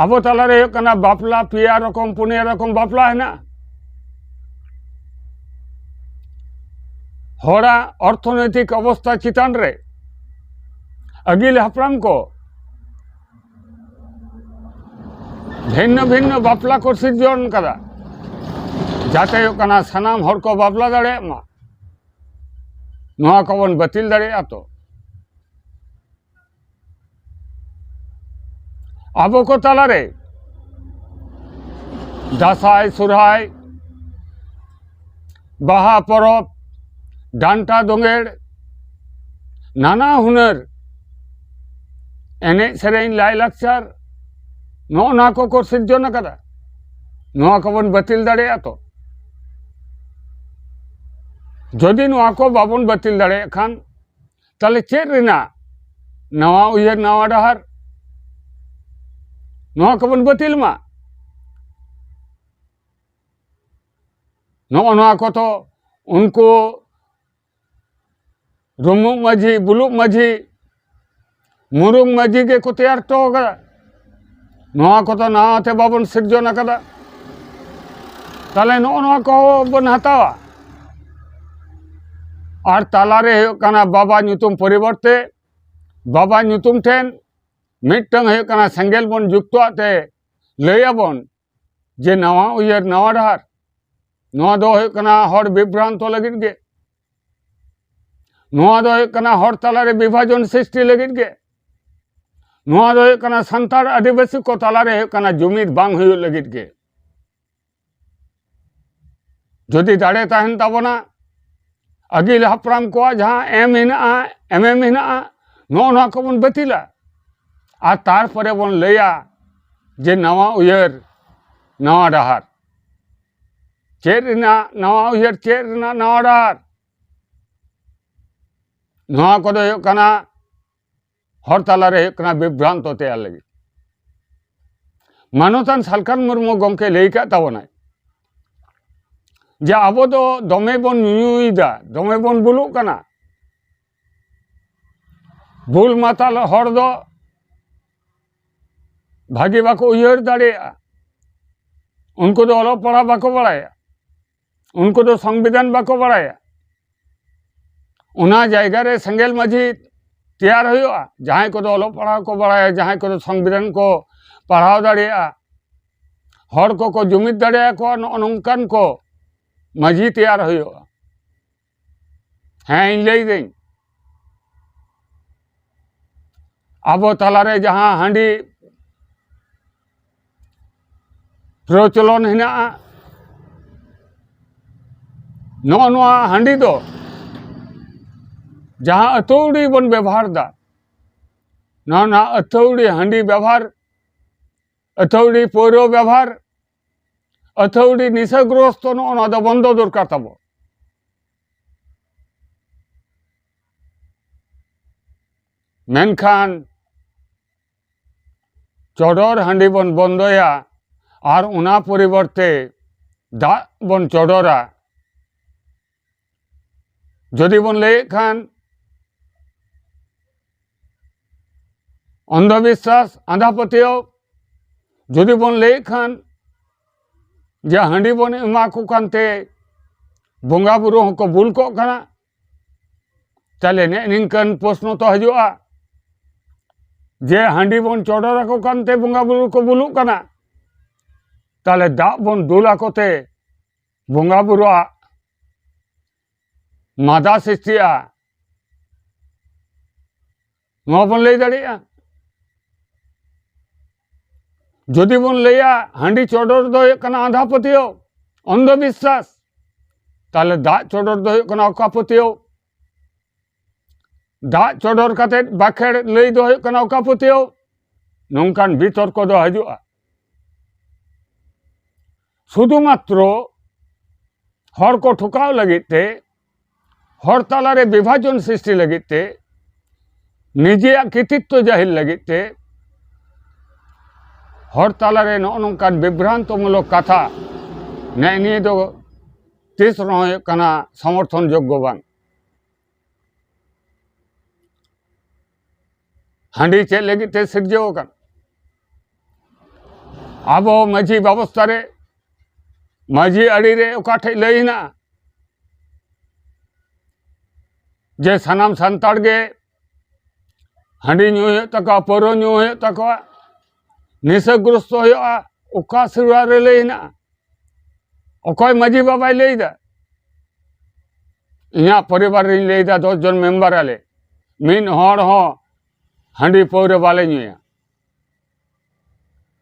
ᱟᱵᱚ ᱛᱟᱞᱟᱨᱮ ᱦᱩᱭᱩᱜ ᱠᱟᱱᱟ ᱵᱟᱯᱞᱟ ᱯᱮᱭᱟ ᱨᱚᱠᱚᱢ, ᱯᱩᱱᱭᱟ ᱨᱚᱠᱚᱢ ᱵᱟᱯᱞᱟ ᱦᱮᱱᱟᱜᱼᱟ᱾ ᱦᱚᱲᱟᱜ ᱚᱨᱛᱷᱚᱱᱳᱭᱛᱤᱠ ᱚᱵᱚᱥᱛᱷᱟ ᱪᱮᱛᱟᱱ ᱨᱮ ᱟᱹᱜᱤᱞ ᱦᱟᱯᱲᱟᱢ ᱠᱚ ᱵᱷᱤᱱᱱᱚ ᱵᱷᱤᱱᱱᱚ ᱵᱟᱯᱞᱟ ᱠᱚ ᱥᱤᱨᱡᱚᱱ ᱠᱟᱫᱟ, ᱡᱟᱛᱮ ᱦᱩᱭᱩᱜ ᱠᱟᱱᱟ ᱥᱟᱱᱟᱢ ᱦᱚᱲ ᱠᱚ ᱵᱟᱯᱞᱟ ᱫᱟᱲᱮᱭᱟᱜ ᱢᱟ᱾ ᱱᱚᱣᱟ ᱠᱚᱵᱚᱱ ᱵᱟᱹᱛᱤᱞ ᱫᱟᱲᱮᱭᱟᱜᱼᱟ ᱛᱚ? ᱟᱵᱚ ᱠᱚ ᱛᱟᱞᱟᱨᱮ ᱫᱟᱸᱥᱟᱭ, ᱥᱚᱨᱦᱟᱭ, ᱵᱟᱦᱟ ᱯᱚᱨᱚᱵᱽ, ᱰᱟᱱᱴᱟ ᱫᱚᱸᱜᱮᱲ, ᱱᱟᱱᱟ ᱦᱩᱱᱟᱹᱨ ᱮᱱᱮᱡ ᱥᱮᱨᱮᱧ, ᱞᱟᱭᱞᱟᱠᱪᱟᱨ, ᱱᱚᱜᱼᱚ ᱱᱚᱣᱟ ᱠᱚᱠᱚ ᱥᱤᱨᱡᱚᱱ ᱟᱠᱟᱫᱟ᱾ ᱱᱚᱣᱟ ᱠᱚᱵᱚᱱ ᱵᱟᱹᱛᱤᱞ ᱫᱟᱲᱮᱭᱟᱜᱼᱟ ᱛᱚ? ᱡᱩᱫᱤ ᱱᱚᱣᱟ ᱠᱚ ᱵᱟᱵᱚᱱ ᱵᱟᱹᱛᱤᱞ ᱫᱟᱲᱮᱭᱟᱜ ᱠᱷᱟᱱ, ᱛᱟᱦᱚᱞᱮ ᱪᱮᱫ ᱨᱮᱱᱟᱜ ᱱᱟᱣᱟ ᱩᱭᱦᱟᱹᱨ, ᱱᱟᱣᱟ ᱰᱟᱦᱟᱨ? ᱱᱚᱣᱟ ᱠᱚᱵᱚᱱ ᱵᱟᱹᱛᱤᱞ ᱢᱟ᱾ ᱱᱚᱜᱼᱚ ᱱᱚᱣᱟ ᱠᱚᱫᱚ ᱩᱱᱠᱩ ᱨᱩᱢᱩᱜ ᱢᱟᱹᱡᱷᱤ, ᱵᱩᱞᱩᱜ ᱢᱟᱹᱡᱷᱤ, ᱢᱩᱨᱩᱝ ᱢᱟᱹᱡᱷᱤ ᱜᱮᱠᱚ ᱛᱮᱭᱟᱨ ᱦᱚᱴᱚ ᱟᱠᱟᱫᱟ᱾ ᱱᱚᱣᱟ ᱠᱚᱫᱚ ᱱᱟᱣᱟ ᱛᱮ ᱵᱟᱵᱚᱱ ᱥᱤᱨᱡᱚᱱ ᱟᱠᱟᱫᱟ᱾ ᱛᱟᱦᱚᱞᱮ ᱱᱚᱜᱼᱚ ᱱᱚᱣᱟ ᱠᱚᱵᱚᱱ ᱦᱟᱛᱟᱣᱟ᱾ ᱟᱨ ᱛᱟᱞᱟᱨᱮ ᱦᱩᱭᱩᱜ ᱠᱟᱱᱟ ᱵᱟᱵᱟ ᱧᱩᱛᱩᱢ ᱯᱚᱨᱤᱵᱚᱨᱛᱮ ᱵᱟᱵᱟ ᱧᱩᱛᱩᱢ ᱴᱷᱮᱱ ᱢᱤᱫᱴᱟᱝ ᱦᱩᱭᱩᱜ ᱠᱟᱱᱟ ᱥᱮᱸᱜᱮᱞ ᱵᱚᱱ ᱡᱩᱠᱛᱚᱣᱟᱜ ᱛᱮ ᱞᱟᱹᱭ ᱟᱵᱚᱱ ᱡᱮ ᱱᱟᱣᱟ ᱩᱭᱦᱟᱹᱨ, ᱱᱟᱣᱟ ᱰᱟᱦᱟᱨ᱾ ᱱᱚᱣᱟ ᱫᱚ ᱦᱩᱭᱩᱜ ᱠᱟᱱᱟ ᱦᱚᱲ ᱵᱤᱵᱷᱨᱟᱱᱛᱚ ᱞᱟᱹᱜᱤᱫ ᱜᱮ᱾ ᱱᱚᱣᱟ ᱫᱚ ᱦᱩᱭᱩᱜ ᱠᱟᱱᱟ ᱦᱚᱲ ᱛᱟᱞᱟᱨᱮ ᱵᱤᱵᱷᱟᱡᱚᱱ ᱥᱨᱤᱥᱴᱤ ᱞᱟᱹᱜᱤᱫ ᱜᱮ᱾ ᱱᱚᱣᱟ ᱫᱚ ᱦᱩᱭᱩᱜ ᱠᱟᱱᱟ ᱥᱟᱱᱛᱟᱲ ᱟᱹᱫᱤᱵᱟᱹᱥᱤ ᱠᱚ ᱛᱟᱞᱟᱨᱮ ᱦᱩᱭᱩᱜ ᱠᱟᱱᱟ ᱡᱩᱢᱤᱫ ᱵᱟᱝ ᱦᱩᱭᱩᱜ ᱞᱟᱹᱜᱤᱫ ᱜᱮ᱾ ᱡᱩᱫᱤ ᱫᱟᱲᱮ ᱛᱟᱦᱮᱱ ᱛᱟᱵᱚᱱᱟ, ᱟᱹᱜᱤᱞ ᱦᱟᱯᱲᱟᱢ ᱠᱚᱣᱟᱜ ᱡᱟᱦᱟᱸ ᱮᱢ ᱦᱮᱱᱟᱜᱼᱟ, ᱮᱢᱮᱢ ᱦᱮᱱᱟᱜᱼᱟ, ᱱᱚᱜᱼᱚ ᱱᱚᱣᱟ ᱠᱚᱵᱚᱱ ᱵᱟᱹᱛᱤᱞᱟ᱾ ᱟᱨ ᱛᱟᱨᱯᱚᱨᱮ ᱵᱚᱱ ᱞᱟᱹᱭᱟ ᱡᱮ ᱱᱟᱣᱟ ᱩᱭᱦᱟᱹᱨ, ᱱᱟᱣᱟ ᱰᱟᱦᱟᱨ᱾ ᱪᱮᱫ ᱨᱮᱱᱟᱜ ᱱᱟᱣᱟ ᱩᱭᱦᱟᱹᱨ, ᱪᱮᱫ ᱨᱮᱱᱟᱜ ᱱᱟᱣᱟ ᱰᱟᱦᱟᱨ? ᱱᱚᱣᱟ ᱠᱚᱫᱚ ᱦᱩᱭᱩᱜ ᱠᱟᱱᱟ ᱦᱚᱲ ᱛᱟᱞᱟᱨᱮ ᱦᱩᱭᱩᱜ ᱠᱟᱱᱟ ᱵᱤᱵᱷᱨᱟᱱᱛᱚ ᱛᱮᱭᱟᱨ ᱞᱟᱹᱜᱤᱫ᱾ ᱢᱟᱱᱚᱛᱟᱱ ᱥᱟᱞᱠᱷᱟᱱ ᱢᱩᱨᱢᱩ ᱜᱚᱢᱠᱮ ᱞᱟᱹᱭ ᱠᱟᱜ ᱛᱟᱵᱚᱱᱟᱭ ᱡᱮ ᱟᱵᱚ ᱫᱚ ᱫᱚᱢᱮ ᱵᱚᱱ ᱧᱩᱭᱮᱫᱟ, ᱫᱚᱢᱮ ᱵᱚᱱ ᱵᱩᱞᱩᱜ ᱠᱟᱱᱟ᱾ ᱵᱩᱞ ᱢᱟᱛᱟᱞ ᱦᱚᱲ ᱫᱚ ᱵᱷᱟᱜᱮ ᱵᱟᱠᱚ ᱩᱭᱦᱟᱹᱨ ᱫᱟᱲᱮᱭᱟᱜᱼᱟ, ᱩᱱᱠᱩ ᱫᱚ ᱚᱞᱚᱜ ᱯᱟᱲᱦᱟᱜ ᱵᱟᱠᱚ ᱵᱟᱲᱟᱭᱟ, ᱩᱱᱠᱩ ᱫᱚ ᱥᱚᱝᱵᱤᱫᱷᱟᱱ ᱵᱟᱠᱚ ᱵᱟᱲᱟᱭᱟ᱾ ᱚᱱᱟ ᱡᱟᱭᱜᱟ ᱨᱮ ᱥᱮᱸᱜᱮᱞ ᱢᱟᱹᱡᱷᱤ ᱛᱮᱭᱟᱨ ᱦᱩᱭᱩᱜᱼᱟ, ᱡᱟᱦᱟᱸᱭ ᱠᱚᱫᱚ ᱚᱞᱚᱜ ᱯᱟᱲᱦᱟᱣ ᱠᱚ ᱵᱟᱲᱟᱭᱟ, ᱡᱟᱦᱟᱸᱭ ᱠᱚᱫᱚ ᱥᱚᱝᱵᱤᱫᱷᱟᱱ ᱠᱚ ᱯᱟᱲᱦᱟᱣ ᱫᱟᱲᱮᱭᱟᱜᱼᱟ, ᱦᱚᱲ ᱠᱚᱠᱚ ᱡᱩᱢᱤᱫ ᱫᱟᱲᱮᱭᱟᱠᱚᱣᱟ, ᱱᱚᱜᱼᱚ ᱱᱚᱝᱠᱟᱱ ᱠᱚ ᱢᱟᱹᱡᱷᱤ ᱛᱮᱭᱟᱨ ᱦᱩᱭᱩᱜᱼᱟ᱾ ᱦᱮᱸ, ᱤᱧ ᱞᱟᱹᱭᱫᱟᱹᱧ, ᱟᱵᱚ ᱛᱟᱞᱟᱨᱮ ᱡᱟᱦᱟᱸ ᱦᱟᱺᱰᱤ ᱯᱨᱚᱪᱚᱞᱚᱱ ᱦᱮᱱᱟᱜᱼᱟ, ᱱᱚᱜᱼᱚ ᱱᱚᱣᱟ ᱦᱟᱺᱰᱤ ᱫᱚ ᱡᱟᱦᱟᱸ ᱟᱹᱛᱷᱟᱹᱣᱲᱤ ᱵᱚᱱ ᱵᱮᱵᱚᱦᱟᱨ ᱮᱫᱟ, ᱱᱚᱣᱟ, ᱱᱚᱣᱟ ᱟᱹᱛᱷᱟᱹᱣᱲᱤ ᱦᱟᱺᱰᱤ ᱵᱮᱵᱚᱦᱟᱨ, ᱟᱹᱛᱷᱟᱹᱣᱲᱤ ᱯᱟᱹᱣᱨᱟᱹ ᱵᱮᱵᱚᱦᱟᱨ, ᱟᱹᱛᱷᱟᱹᱣᱲᱤ ᱱᱤᱥᱟᱹᱜᱨᱚᱥᱛᱚ, ᱱᱚᱜᱼᱚ ᱱᱚᱣᱟ ᱫᱚ ᱵᱚᱱᱫᱚ ᱫᱚᱨᱠᱟᱨ ᱛᱟᱵᱚ᱾ ᱢᱮᱱᱠᱷᱟᱱ ᱪᱚᱰᱚᱨ ᱦᱟᱺᱰᱤ ᱵᱚᱱ ᱵᱚᱱᱫᱚᱭᱟ ᱟᱨ ᱚᱱᱟ ᱯᱚᱨᱤᱵᱚᱨᱛᱮ ᱫᱟᱜ ᱵᱚᱱ ᱪᱚᱰᱚᱨᱟ᱾ ᱡᱩᱫᱤ ᱵᱚᱱ ᱞᱟᱹᱭᱮᱫ ᱠᱷᱟᱱ ᱚᱱᱫᱷᱚ ᱵᱤᱥᱥᱟᱥ, ᱟᱸᱫᱷᱟ ᱯᱟᱹᱛᱭᱟᱹᱣ, ᱡᱩᱫᱤ ᱵᱚᱱ ᱞᱟᱹᱭᱮᱫ ᱠᱷᱟᱱ ᱡᱮ ᱦᱟᱺᱰᱤ ᱵᱚᱱ ᱮᱢᱟ ᱠᱚ ᱠᱟᱱᱛᱮ ᱵᱚᱸᱜᱟ ᱵᱩᱨᱩ ᱦᱚᱸᱠᱚ ᱵᱩᱞ ᱠᱚᱜ ᱠᱟᱱᱟ, ᱛᱟᱦᱞᱮ ᱱᱮᱜ ᱱᱤᱝᱠᱟᱹᱱ ᱯᱨᱚᱥᱱᱚ ᱛᱚ ᱦᱤᱡᱩᱜᱼᱟ ᱡᱮ ᱦᱟᱺᱰᱤ ᱵᱚᱱ ᱪᱚᱰᱚᱨ ᱟᱠᱚ ᱠᱟᱱᱛᱮ ᱵᱚᱸᱜᱟ ᱵᱩᱨᱩ ᱠᱚ ᱵᱩᱞᱩᱜ ᱠᱟᱱᱟ, ᱛᱟᱦᱞᱮ ᱫᱟᱜ ᱵᱚᱱ ᱫᱩᱞ ᱟᱠᱚ ᱛᱮ ᱵᱚᱸᱜᱟ ᱵᱩᱨᱩᱣᱟᱜ ᱢᱟᱫᱟ ᱥᱨᱤᱥᱴᱤᱜᱼᱟ, ᱱᱚᱣᱟ ᱵᱚᱱ ᱞᱟᱹᱭ ᱫᱟᱲᱮᱭᱟᱜᱼᱟ᱾ ᱡᱩᱫᱤ ᱵᱚᱱ ᱞᱟᱹᱭᱟ ᱦᱟᱺᱰᱤ ᱪᱚᱰᱚᱨ ᱫᱚ ᱦᱩᱭᱩᱜ ᱠᱟᱱᱟ ᱟᱸᱫᱷᱟ ᱯᱟᱹᱛᱭᱟᱹᱣ, ᱚᱱᱫᱷᱚ ᱵᱤᱥᱥᱟᱥ, ᱛᱟᱦᱞᱮ ᱫᱟᱜ ᱪᱚᱰᱚᱨ ᱫᱚ ᱦᱩᱭᱩᱜ ᱠᱟᱱᱟ ᱚᱠᱟ ᱯᱟᱹᱛᱭᱟᱹᱣ? ᱫᱟᱜ ᱪᱚᱰᱚᱨ ᱠᱟᱛᱮ ᱵᱟᱠᱷᱮᱲ ᱞᱟᱹᱭ ᱫᱚ ᱦᱩᱭᱩᱜ ᱠᱟᱱᱟ ᱚᱠᱟ ᱯᱟᱹᱛᱭᱟᱹᱣ? ᱱᱚᱝᱠᱟᱱ ᱵᱤᱛᱚᱨᱠᱚ ᱫᱚ ᱦᱤᱡᱩᱜᱼᱟ᱾ ᱥᱩᱫᱷᱩ ᱢᱟᱛᱨᱚ ᱦᱚᱲ ᱠᱚ ᱴᱷᱚᱠᱟᱣ ᱞᱟᱹᱜᱤᱫ ᱛᱮ, ᱦᱚᱲ ᱛᱟᱞᱟᱨᱮ ᱵᱤᱵᱷᱟᱡᱚᱱ ᱥᱨᱤᱥᱴᱤ ᱞᱟᱹᱜᱤᱫ ᱛᱮ, ᱱᱤᱡᱮᱭᱟᱜ ᱠᱤᱛᱤᱛᱛᱚ ᱡᱟᱹᱦᱤᱨ ᱞᱟᱹᱜᱤᱫ ᱛᱮ, ᱦᱚᱲ ᱛᱟᱞᱟᱨᱮ ᱱᱚᱜᱼᱚ ᱱᱚᱝᱠᱟᱱ ᱵᱤᱵᱷᱨᱟᱱᱛᱚᱢᱩᱞᱚᱠ ᱠᱟᱛᱷᱟ, ᱱᱮᱜᱼᱮ ᱱᱤᱭᱟᱹ ᱫᱚ ᱛᱤᱥ ᱨᱮᱦᱚᱸ ᱦᱩᱭᱩᱜ ᱠᱟᱱᱟ ᱥᱚᱢᱚᱨᱛᱷᱚᱱ ᱡᱳᱜᱽᱜᱚ ᱵᱟᱝ᱾ ᱦᱟᱺᱰᱤ ᱪᱮᱫ ᱞᱟᱹᱜᱤᱫ ᱛᱮ ᱥᱤᱨᱡᱟᱹᱣ ᱟᱠᱟᱱᱟ? ᱟᱵᱚ ᱢᱟᱹᱡᱷᱤ ᱵᱮᱵᱚᱥᱛᱷᱟ ᱨᱮ, ᱢᱟᱹᱡᱷᱤ ᱟᱹᱨᱤ ᱨᱮ ᱚᱠᱟ ᱴᱷᱮᱡ ᱞᱟᱹᱭ ᱦᱮᱱᱟᱜᱼᱟ ᱡᱮ ᱥᱟᱱᱟᱢ ᱥᱟᱱᱛᱟᱲ ᱜᱮ ᱦᱟᱺᱰᱤ ᱧᱩ ᱦᱩᱭᱩᱜ ᱛᱟᱠᱚᱣᱟ, ᱯᱟᱹᱣᱨᱟᱹ ᱧᱩ ᱦᱩᱭᱩᱜ ᱛᱟᱠᱚᱣᱟ, ᱱᱤᱥᱟᱹᱜᱨᱚᱥᱛᱚ ᱦᱩᱭᱩᱜᱼᱟ? ᱚᱠᱟ ᱥᱮᱨᱣᱟ ᱨᱮ ᱞᱟᱹᱭ ᱦᱮᱱᱟᱜᱼᱟ? ᱚᱠᱚᱭ ᱢᱟᱹᱡᱷᱤ ᱵᱟᱵᱟᱭ ᱞᱟᱹᱭ ᱮᱫᱟ? ᱤᱧᱟᱹᱜ ᱯᱚᱨᱤᱵᱟᱨ ᱨᱤᱧ ᱞᱟᱹᱭᱫᱟ, ᱫᱚᱥ ᱡᱚᱱ ᱢᱮᱢᱵᱟᱨ ᱟᱞᱮ, ᱢᱤᱫ ᱦᱚᱲ ᱦᱚᱸ ᱦᱟᱺᱰᱤ ᱯᱟᱹᱣᱨᱟᱹ ᱵᱟᱞᱮ ᱧᱩᱭᱟ᱾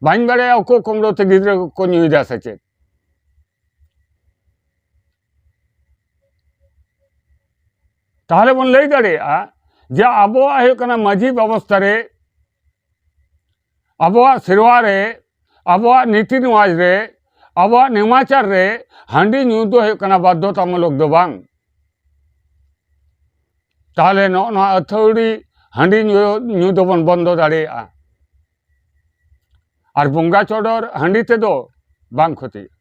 ᱵᱟᱹᱧ ᱵᱟᱲᱟᱭᱟ ᱚᱠᱚᱭ ᱠᱩᱢᱲᱩ ᱛᱮ ᱜᱤᱫᱽᱨᱟᱹ ᱠᱚ ᱧᱩᱭᱮᱫᱟ ᱥᱮ ᱪᱮᱫ᱾ ᱛᱟᱦᱚᱞᱮ ᱵᱚᱱ ᱞᱟᱹᱭ ᱫᱟᱲᱮᱭᱟᱜᱼᱟ ᱡᱮ ᱟᱵᱚᱣᱟᱜ ᱦᱩᱭᱩᱜ ᱠᱟᱱᱟ ᱢᱟᱹᱡᱷᱤ ᱵᱮᱵᱚᱥᱛᱷᱟ ᱨᱮ, ᱟᱵᱚᱣᱟᱜ ᱥᱮᱨᱣᱟ ᱨᱮ, ᱟᱵᱚᱣᱟᱜ ᱱᱤᱛᱤ ᱱᱮᱢᱟᱡᱽ ᱨᱮ, ᱟᱵᱚᱣᱟᱜ ᱱᱮᱢᱟᱪᱟᱨ ᱨᱮ ᱦᱟᱺᱰᱤ ᱧᱩ ᱫᱚ ᱦᱩᱭᱩᱜ ᱠᱟᱱᱟ ᱵᱟᱫᱽᱫᱷᱚᱛᱟᱢᱩᱞᱚᱠ ᱫᱚ ᱵᱟᱝ᱾ ᱛᱟᱦᱚᱞᱮ ᱱᱚᱜᱼᱚ ᱱᱚᱣᱟ ᱟᱹᱛᱷᱟᱹᱣᱲᱤ ᱦᱟᱺᱰᱤ ᱧᱩ, ᱧᱩ ᱫᱚᱵᱚᱱ ᱵᱚᱱᱫᱚ ᱫᱟᱲᱮᱭᱟᱜᱼᱟ᱾ ᱟᱨ ᱵᱚᱸᱜᱟ ᱪᱚᱰᱚᱨ ᱦᱟᱺᱰᱤ ᱛᱮᱫᱚ ᱵᱟᱝ ᱠᱷᱚᱛᱤᱜᱼᱟ᱾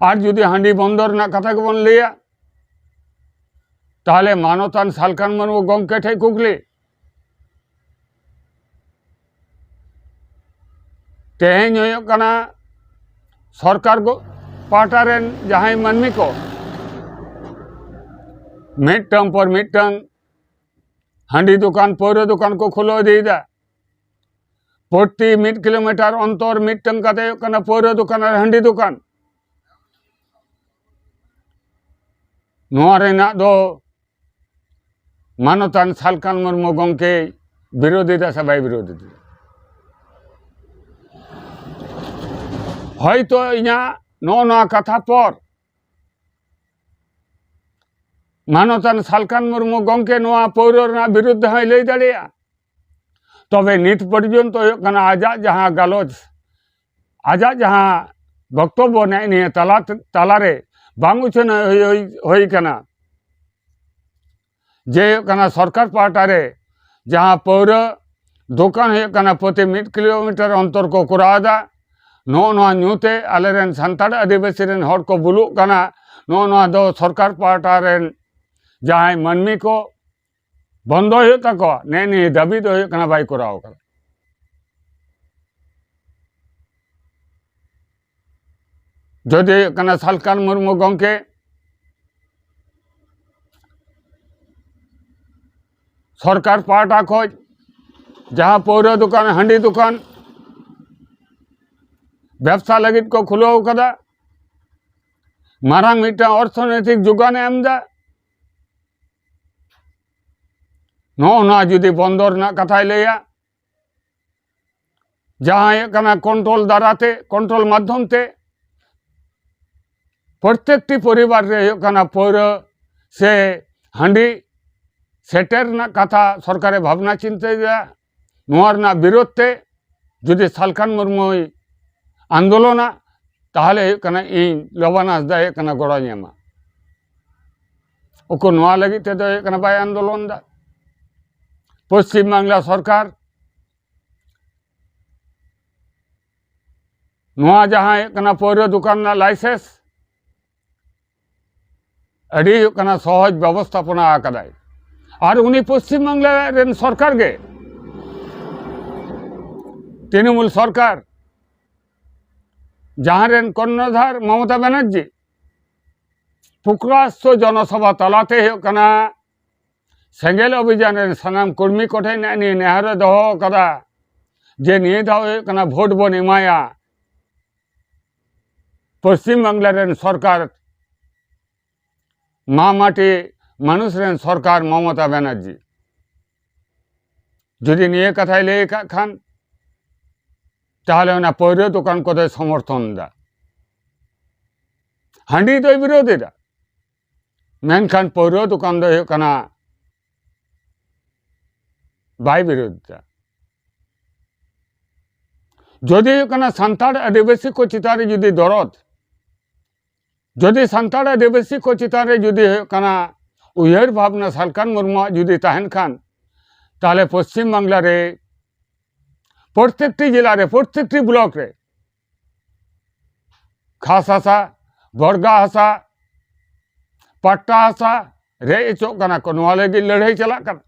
ᱟᱨ ᱡᱩᱫᱤ ᱦᱟᱺᱰᱤ ᱵᱚᱱᱫᱚ ᱨᱮᱱᱟᱜ ᱠᱟᱛᱷᱟ ᱜᱮᱵᱚᱱ ᱞᱟᱹᱭᱟ, ᱛᱟᱦᱚᱞᱮ ᱢᱟᱱᱚᱛᱟᱱ ᱥᱟᱞᱠᱷᱟᱱ ᱢᱩᱨᱢᱩ ᱜᱚᱢᱠᱮ ᱴᱷᱮᱱ ᱠᱩᱠᱞᱤ, ᱛᱮᱦᱮᱧ ᱦᱩᱭᱩᱜ ᱠᱟᱱᱟ ᱥᱚᱨᱠᱟᱨ ᱜᱚ-, ᱯᱟᱦᱴᱟ ᱨᱮᱱ ᱡᱟᱦᱟᱸᱭ ᱢᱟᱹᱱᱢᱤ ᱠᱚ ᱢᱤᱫᱴᱟᱝ ᱯᱚᱨ ᱢᱤᱫᱴᱟᱝ ᱦᱟᱺᱰᱤ ᱫᱚᱠᱟᱱ, ᱯᱟᱹᱣᱨᱟᱹ ᱫᱚᱠᱟᱱ ᱠᱚ ᱠᱷᱩᱞᱟᱹᱣ ᱤᱫᱤᱭᱮᱫᱟ᱾ ᱯᱨᱚᱛᱤ ᱢᱤᱫ ᱠᱤᱞᱳᱢᱤᱴᱟᱨ ᱚᱱᱛᱚᱨ ᱢᱤᱫᱴᱟᱝ ᱠᱟᱛᱮ ᱦᱩᱭᱩᱜ ᱠᱟᱱᱟ ᱯᱟᱹᱣᱨᱟᱹ ᱫᱚᱠᱟᱱ ᱟᱨ ᱦᱟᱺᱰᱤ ᱫᱚᱠᱟᱱ᱾ ᱱᱚᱣᱟ ᱨᱮᱱᱟᱜ ᱫᱚ ᱢᱟᱱᱚᱛᱟᱱ ᱥᱟᱞᱠᱷᱟᱱ ᱢᱩᱨᱢᱩ ᱜᱚᱢᱠᱮᱭ ᱵᱤᱨᱳᱫᱷ ᱮᱫᱟ ᱥᱮ ᱵᱟᱭ ᱵᱤᱨᱳᱫᱷ ᱮᱫᱟ? ᱦᱚᱭᱛᱚ ᱤᱧᱟᱹᱜ ᱱᱚᱜᱼᱚ ᱱᱚᱣᱟ ᱠᱟᱛᱷᱟ ᱯᱚᱨ ᱢᱟᱱᱚᱛᱟᱱ ᱥᱟᱞᱠᱷᱟᱱ ᱢᱩᱨᱢᱩ ᱜᱚᱢᱠᱮ ᱱᱚᱣᱟ ᱯᱟᱹᱣᱨᱟᱹ ᱨᱮᱱᱟᱜ ᱵᱤᱨᱩᱫᱽ ᱦᱚᱸᱭ ᱞᱟᱹᱭ ᱫᱟᱲᱮᱭᱟᱜᱼᱟ᱾ ᱛᱚᱵᱮ ᱱᱤᱛ ᱯᱚᱨᱡᱚᱱᱛᱚ ᱦᱩᱭᱩᱜ ᱠᱟᱱᱟ ᱟᱡᱟᱜ ᱡᱟᱦᱟᱸ ᱜᱟᱞᱚᱪ, ᱟᱡᱟᱜ ᱡᱟᱦᱟᱸ ᱵᱚᱠᱛᱚᱵᱵᱚ ᱱᱮᱜᱼᱮ ᱱᱤᱭᱟᱹ ᱛᱟᱞᱟ, ᱛᱟᱞᱟᱨᱮ ᱵᱟᱝ ᱩᱪᱷᱟᱹᱱ ᱦᱩᱭ, ᱦᱩᱭ, ᱦᱩᱭ ᱠᱟᱱᱟ᱾ ᱡᱮ ᱦᱩᱭᱩᱜ ᱠᱟᱱᱟ ᱥᱚᱨᱠᱟᱨ ᱯᱟᱦᱴᱟ ᱨᱮ ᱡᱟᱦᱟᱸ ᱯᱟᱹᱣᱨᱟᱹ ᱫᱚᱠᱟᱱ ᱦᱩᱭᱩᱜ ᱠᱟᱱᱟ ᱯᱨᱚᱛᱤ ᱢᱤᱫ ᱠᱤᱞᱳᱢᱤᱴᱟᱨ ᱚᱱᱛᱚᱨ ᱠᱚ ᱠᱚᱨᱟᱣ ᱮᱫᱟ, ᱱᱚᱜᱼᱚ ᱱᱚᱣᱟ ᱧᱩ ᱛᱮ ᱟᱞᱮᱨᱮᱱ ᱥᱟᱱᱛᱟᱲ ᱟᱹᱫᱤᱵᱟᱹᱥᱤ ᱨᱮᱱ ᱦᱚᱲ ᱠᱚ ᱵᱩᱞᱩᱜ ᱠᱟᱱᱟ, ᱱᱚᱜᱼᱚ ᱱᱚᱣᱟ ᱫᱚ ᱥᱚᱨᱠᱟᱨ ᱯᱟᱦᱴᱟ ᱨᱮᱱ ᱡᱟᱦᱟᱸᱭ ᱢᱟᱹᱱᱢᱤ ᱠᱚ ᱵᱚᱱᱫᱚᱭ ᱦᱩᱭᱩᱜ ᱛᱟᱠᱚᱣᱟ, ᱱᱮᱜᱼᱮ ᱱᱤᱭᱟᱹ ᱫᱟᱹᱵᱤ ᱫᱚ ᱦᱩᱭᱩᱜ ᱠᱟᱱᱟ ᱵᱟᱭ ᱠᱚᱨᱟᱣ ᱠᱟᱫᱟ᱾ ᱡᱩᱫᱤ ᱦᱩᱭᱩᱜ ᱠᱟᱱᱟ ᱥᱟᱞᱠᱷᱟᱱ ᱢᱩᱨᱢᱩ ᱜᱚᱢᱠᱮ ᱥᱚᱨᱠᱟᱨ ᱯᱟᱦᱴᱟ ᱠᱷᱚᱱ ᱡᱟᱦᱟᱸ ᱯᱟᱹᱣᱨᱟᱹ ᱫᱚᱠᱟᱱ, ᱦᱟᱺᱰᱤ ᱫᱚᱠᱟᱱ ᱵᱮᱵᱽᱥᱟ ᱞᱟᱹᱜᱤᱫ ᱠᱚ ᱠᱷᱩᱞᱟᱹᱣ ᱠᱟᱫᱟ, ᱢᱟᱨᱟᱝ ᱢᱤᱫᱴᱟᱝ ᱚᱨᱛᱷᱚᱱᱳᱭᱛᱤᱠ ᱡᱳᱜᱟᱱᱮ ᱮᱢ ᱮᱫᱟ᱾ ᱱᱚᱜᱼᱚ ᱱᱚᱣᱟ ᱡᱩᱫᱤ ᱵᱚᱱᱫᱚ ᱨᱮᱱᱟᱜ ᱠᱟᱛᱷᱟᱭ ᱞᱟᱹᱭᱟ, ᱡᱟᱦᱟᱸ ᱦᱩᱭᱩᱜ ᱠᱟᱱᱟ ᱠᱚᱱᱴᱨᱳᱞ ᱫᱟᱨᱟᱛᱮ, ᱠᱚᱱᱴᱨᱳᱞ ᱢᱟᱫᱽᱫᱷᱚᱢ ᱛᱮ ᱯᱨᱚᱛᱮᱠᱴᱤ ᱯᱚᱨᱤᱵᱟᱨ ᱨᱮ ᱦᱩᱭᱩᱜ ᱠᱟᱱᱟ ᱯᱟᱹᱣᱨᱟᱹ ᱥᱮ ᱦᱟᱺᱰᱤ ᱥᱮᱴᱮᱨ ᱨᱮᱱᱟᱜ ᱠᱟᱛᱷᱟ ᱥᱚᱨᱠᱟᱨᱮ ᱵᱷᱟᱵᱽᱱᱟ ᱪᱤᱱᱛᱟᱹᱭᱮᱫᱟ᱾ ᱱᱚᱣᱟ ᱨᱮᱱᱟᱜ ᱵᱤᱨᱳᱫᱷ ᱛᱮ ᱡᱩᱫᱤ ᱥᱟᱞᱠᱷᱟᱱ ᱢᱩᱨᱢᱩᱭ ᱟᱱᱫᱳᱞᱚᱱᱟ, ᱛᱟᱦᱚᱞᱮ ᱦᱩᱭᱩᱜ ᱠᱟᱱᱟ ᱤᱧ ᱞᱚᱵᱟᱱ ᱦᱟᱸᱥᱫᱟ ᱦᱩᱭᱩᱜ ᱠᱟᱱᱟ ᱜᱚᱲᱚᱧ ᱮᱢᱟ᱾ ᱩᱠᱩᱨ ᱱᱚᱣᱟ ᱞᱟᱹᱜᱤᱫ ᱛᱮᱫᱚ ᱦᱩᱭᱩᱜ ᱠᱟᱱᱟ ᱵᱟᱭ ᱟᱱᱫᱳᱞᱚᱱ ᱮᱫᱟ᱾ ᱯᱚᱥᱪᱤᱢ ᱵᱟᱝᱞᱟ ᱥᱚᱨᱠᱟᱨ ᱱᱚᱣᱟ ᱡᱟᱦᱟᱸ ᱦᱩᱭᱩᱜ ᱠᱟᱱᱟ ᱯᱟᱹᱣᱨᱟᱹ ᱫᱚᱠᱟᱱ ᱨᱮᱱᱟᱜ ᱞᱟᱭᱥᱮᱱᱥ ᱟᱹᱰᱤ ᱦᱩᱭᱩᱜ ᱠᱟᱱᱟ ᱥᱚᱦᱚᱡ ᱵᱮᱵᱚᱥᱛᱷᱟᱯᱚᱱᱟ ᱟᱠᱟᱫᱟᱭ᱾ ᱟᱨ ᱩᱱᱤ ᱯᱚᱥᱪᱤᱢ ᱵᱟᱝᱞᱟ ᱨᱮᱱ ᱥᱚᱨᱠᱟᱨ ᱜᱮ, ᱛᱨᱤᱱᱢᱩᱞ ᱥᱚᱨᱠᱟᱨ, ᱡᱟᱦᱟᱸ ᱨᱮᱱ ᱠᱚᱨᱱᱚᱫᱷᱟᱨ ᱢᱚᱢᱚᱛᱟ ᱵᱟᱱᱟᱨᱡᱤ ᱯᱷᱩᱠᱨᱟᱥᱛᱚ ᱡᱚᱱᱚᱥᱚᱵᱷᱟ ᱛᱟᱞᱟᱛᱮ ᱦᱩᱭᱩᱜ ᱠᱟᱱᱟ ᱥᱮᱸᱜᱮᱞ ᱚᱵᱷᱤᱡᱟᱱ ᱨᱮᱱ ᱥᱟᱱᱟᱢ ᱠᱚᱨᱢᱤ ᱠᱚᱴᱷᱮᱱ ᱱᱮᱜᱼᱮ ᱱᱤᱭᱟᱹ ᱱᱮᱦᱚᱨ ᱮ ᱫᱚᱦᱚ ᱟᱠᱟᱫᱟ ᱡᱮ ᱱᱤᱭᱟᱹ ᱫᱷᱟᱣ ᱦᱩᱭᱩᱜ ᱠᱟᱱᱟ ᱵᱷᱳᱴ ᱵᱚᱱ ᱮᱢᱟᱭᱟ ᱯᱚᱥᱪᱤᱢ ᱵᱟᱝᱞᱟ ᱨᱮᱱ ᱥᱚᱨᱠᱟᱨ, ᱢᱟ ᱢᱟᱴᱤ ᱢᱟᱱᱩᱥ ᱨᱮᱱ ᱥᱚᱨᱠᱟᱨ ᱢᱚᱢᱚᱛᱟ ᱵᱟᱱᱟᱨᱡᱤ᱾ ᱡᱩᱫᱤ ᱱᱤᱭᱟᱹ ᱠᱟᱛᱷᱟᱭ ᱞᱟᱹᱭ ᱟᱠᱟᱫ ᱠᱷᱟᱱ, ᱛᱟᱦᱚᱞᱮ ᱚᱱᱟ ᱯᱟᱹᱣᱨᱟᱹ ᱫᱚᱠᱟᱱ ᱠᱚᱫᱚᱭ ᱥᱚᱢᱚᱨᱛᱷᱚᱱ ᱮᱫᱟ᱾ ᱦᱟᱺᱰᱤ ᱫᱚᱭ ᱵᱤᱨᱳᱫᱷ ᱮᱫᱟ, ᱢᱮᱱᱠᱷᱟᱱ ᱯᱟᱹᱣᱨᱟᱹ ᱫᱚᱠᱟᱱ ᱫᱚ ᱦᱩᱭᱩᱜ ᱠᱟᱱᱟ ᱵᱟᱭ ᱵᱤᱨᱳᱫᱷ ᱮᱫᱟ᱾ ᱡᱩᱫᱤ ᱦᱩᱭᱩᱜ ᱠᱟᱱᱟ ᱥᱟᱱᱛᱟᱲ ᱟᱹᱫᱤᱵᱟᱹᱥᱤ ᱠᱚ ᱪᱮᱛᱟᱱ ᱨᱮ ᱡᱩᱫᱤ ᱫᱚᱨᱚᱫ, ᱡᱩᱫᱤ ᱥᱟᱱᱛᱟᱲ ᱟᱹᱫᱤᱵᱟᱹᱥᱤ ᱠᱚ ᱪᱮᱛᱟᱱ ᱨᱮ ᱡᱩᱫᱤ ᱦᱩᱭᱩᱜ ᱠᱟᱱᱟ ᱩᱭᱦᱟᱹᱨ ᱵᱷᱟᱵᱽᱱᱟ ᱥᱟᱞᱠᱷᱟᱱ ᱢᱩᱨᱢᱩᱣᱟᱜ ᱡᱩᱫᱤ ᱛᱟᱦᱮᱱ ᱠᱷᱟᱱ, ᱛᱟᱦᱚᱞᱮ ᱯᱚᱥᱪᱤᱢ ᱵᱟᱝᱞᱟ ᱨᱮ ᱯᱨᱚᱛᱮᱠᱴᱤ ᱡᱮᱞᱟ ᱨᱮ, ᱯᱨᱚᱛᱮᱠᱴᱤ ᱵᱞᱚᱠ ᱨᱮ ᱠᱷᱟᱥ ᱦᱟᱥᱟ, ᱵᱚᱨᱜᱟ ᱦᱟᱥᱟ, ᱯᱟᱴᱴᱟ ᱦᱟᱥᱟ ᱨᱮᱡ ᱦᱚᱪᱚᱜ ᱠᱟᱱᱟ ᱠᱚ᱾ ᱱᱚᱣᱟ ᱞᱟᱹᱜᱤᱫ ᱞᱟᱹᱲᱦᱟᱹᱭ ᱪᱟᱞᱟᱜ ᱠᱟᱱᱟ᱾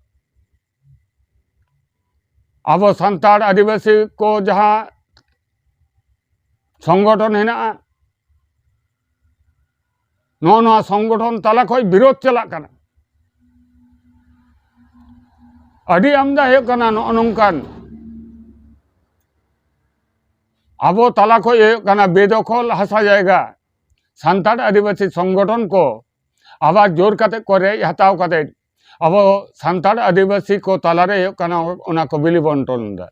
ᱟᱵᱚ ᱥᱟᱱᱛᱟᱲ ᱟᱹᱫᱤᱵᱟᱹᱥᱤ ᱠᱚ ᱡᱟᱦᱟᱸ ᱥᱚᱝᱜᱚᱴᱷᱚᱱ ᱦᱮᱱᱟᱜᱼᱟ, ᱱᱚᱜᱼᱚ ᱱᱚᱣᱟ ᱥᱚᱝᱜᱚᱴᱷᱚᱱ ᱛᱟᱞᱟ ᱠᱷᱚᱱ ᱵᱤᱨᱳᱫᱷ ᱪᱟᱞᱟᱜ ᱠᱟᱱᱟ᱾ ᱟᱹᱰᱤ ᱟᱢᱫᱟ ᱦᱩᱭᱩᱜ ᱠᱟᱱᱟ ᱱᱚᱜᱼᱚ ᱱᱚᱝᱠᱟᱱ ᱟᱵᱚ ᱛᱟᱞᱟ ᱠᱷᱚᱱ ᱦᱩᱭᱩᱜ ᱠᱟᱱᱟ ᱵᱮᱫᱚᱠᱷᱚᱞ ᱦᱟᱥᱟ ᱡᱟᱭᱜᱟ, ᱥᱟᱱᱛᱟᱲ ᱟᱹᱫᱤᱵᱟᱹᱥᱤ ᱥᱚᱝᱜᱚᱴᱷᱚᱱ ᱠᱚ ᱟᱵᱟᱨ ᱡᱳᱨ ᱠᱟᱛᱮ ᱠᱚ ᱨᱮᱡ ᱦᱟᱛᱟᱣ ᱠᱟᱛᱮ ᱟᱵᱚ ᱥᱟᱱᱛᱟᱲ ᱟᱹᱫᱤᱵᱟᱹᱥᱤ ᱠᱚ ᱛᱟᱞᱟᱨᱮ ᱦᱩᱭᱩᱜ ᱠᱟᱱᱟ ᱚᱱᱟ ᱠᱚ ᱵᱤᱞᱤ ᱵᱚᱱᱴᱚᱱ ᱮᱫᱟ᱾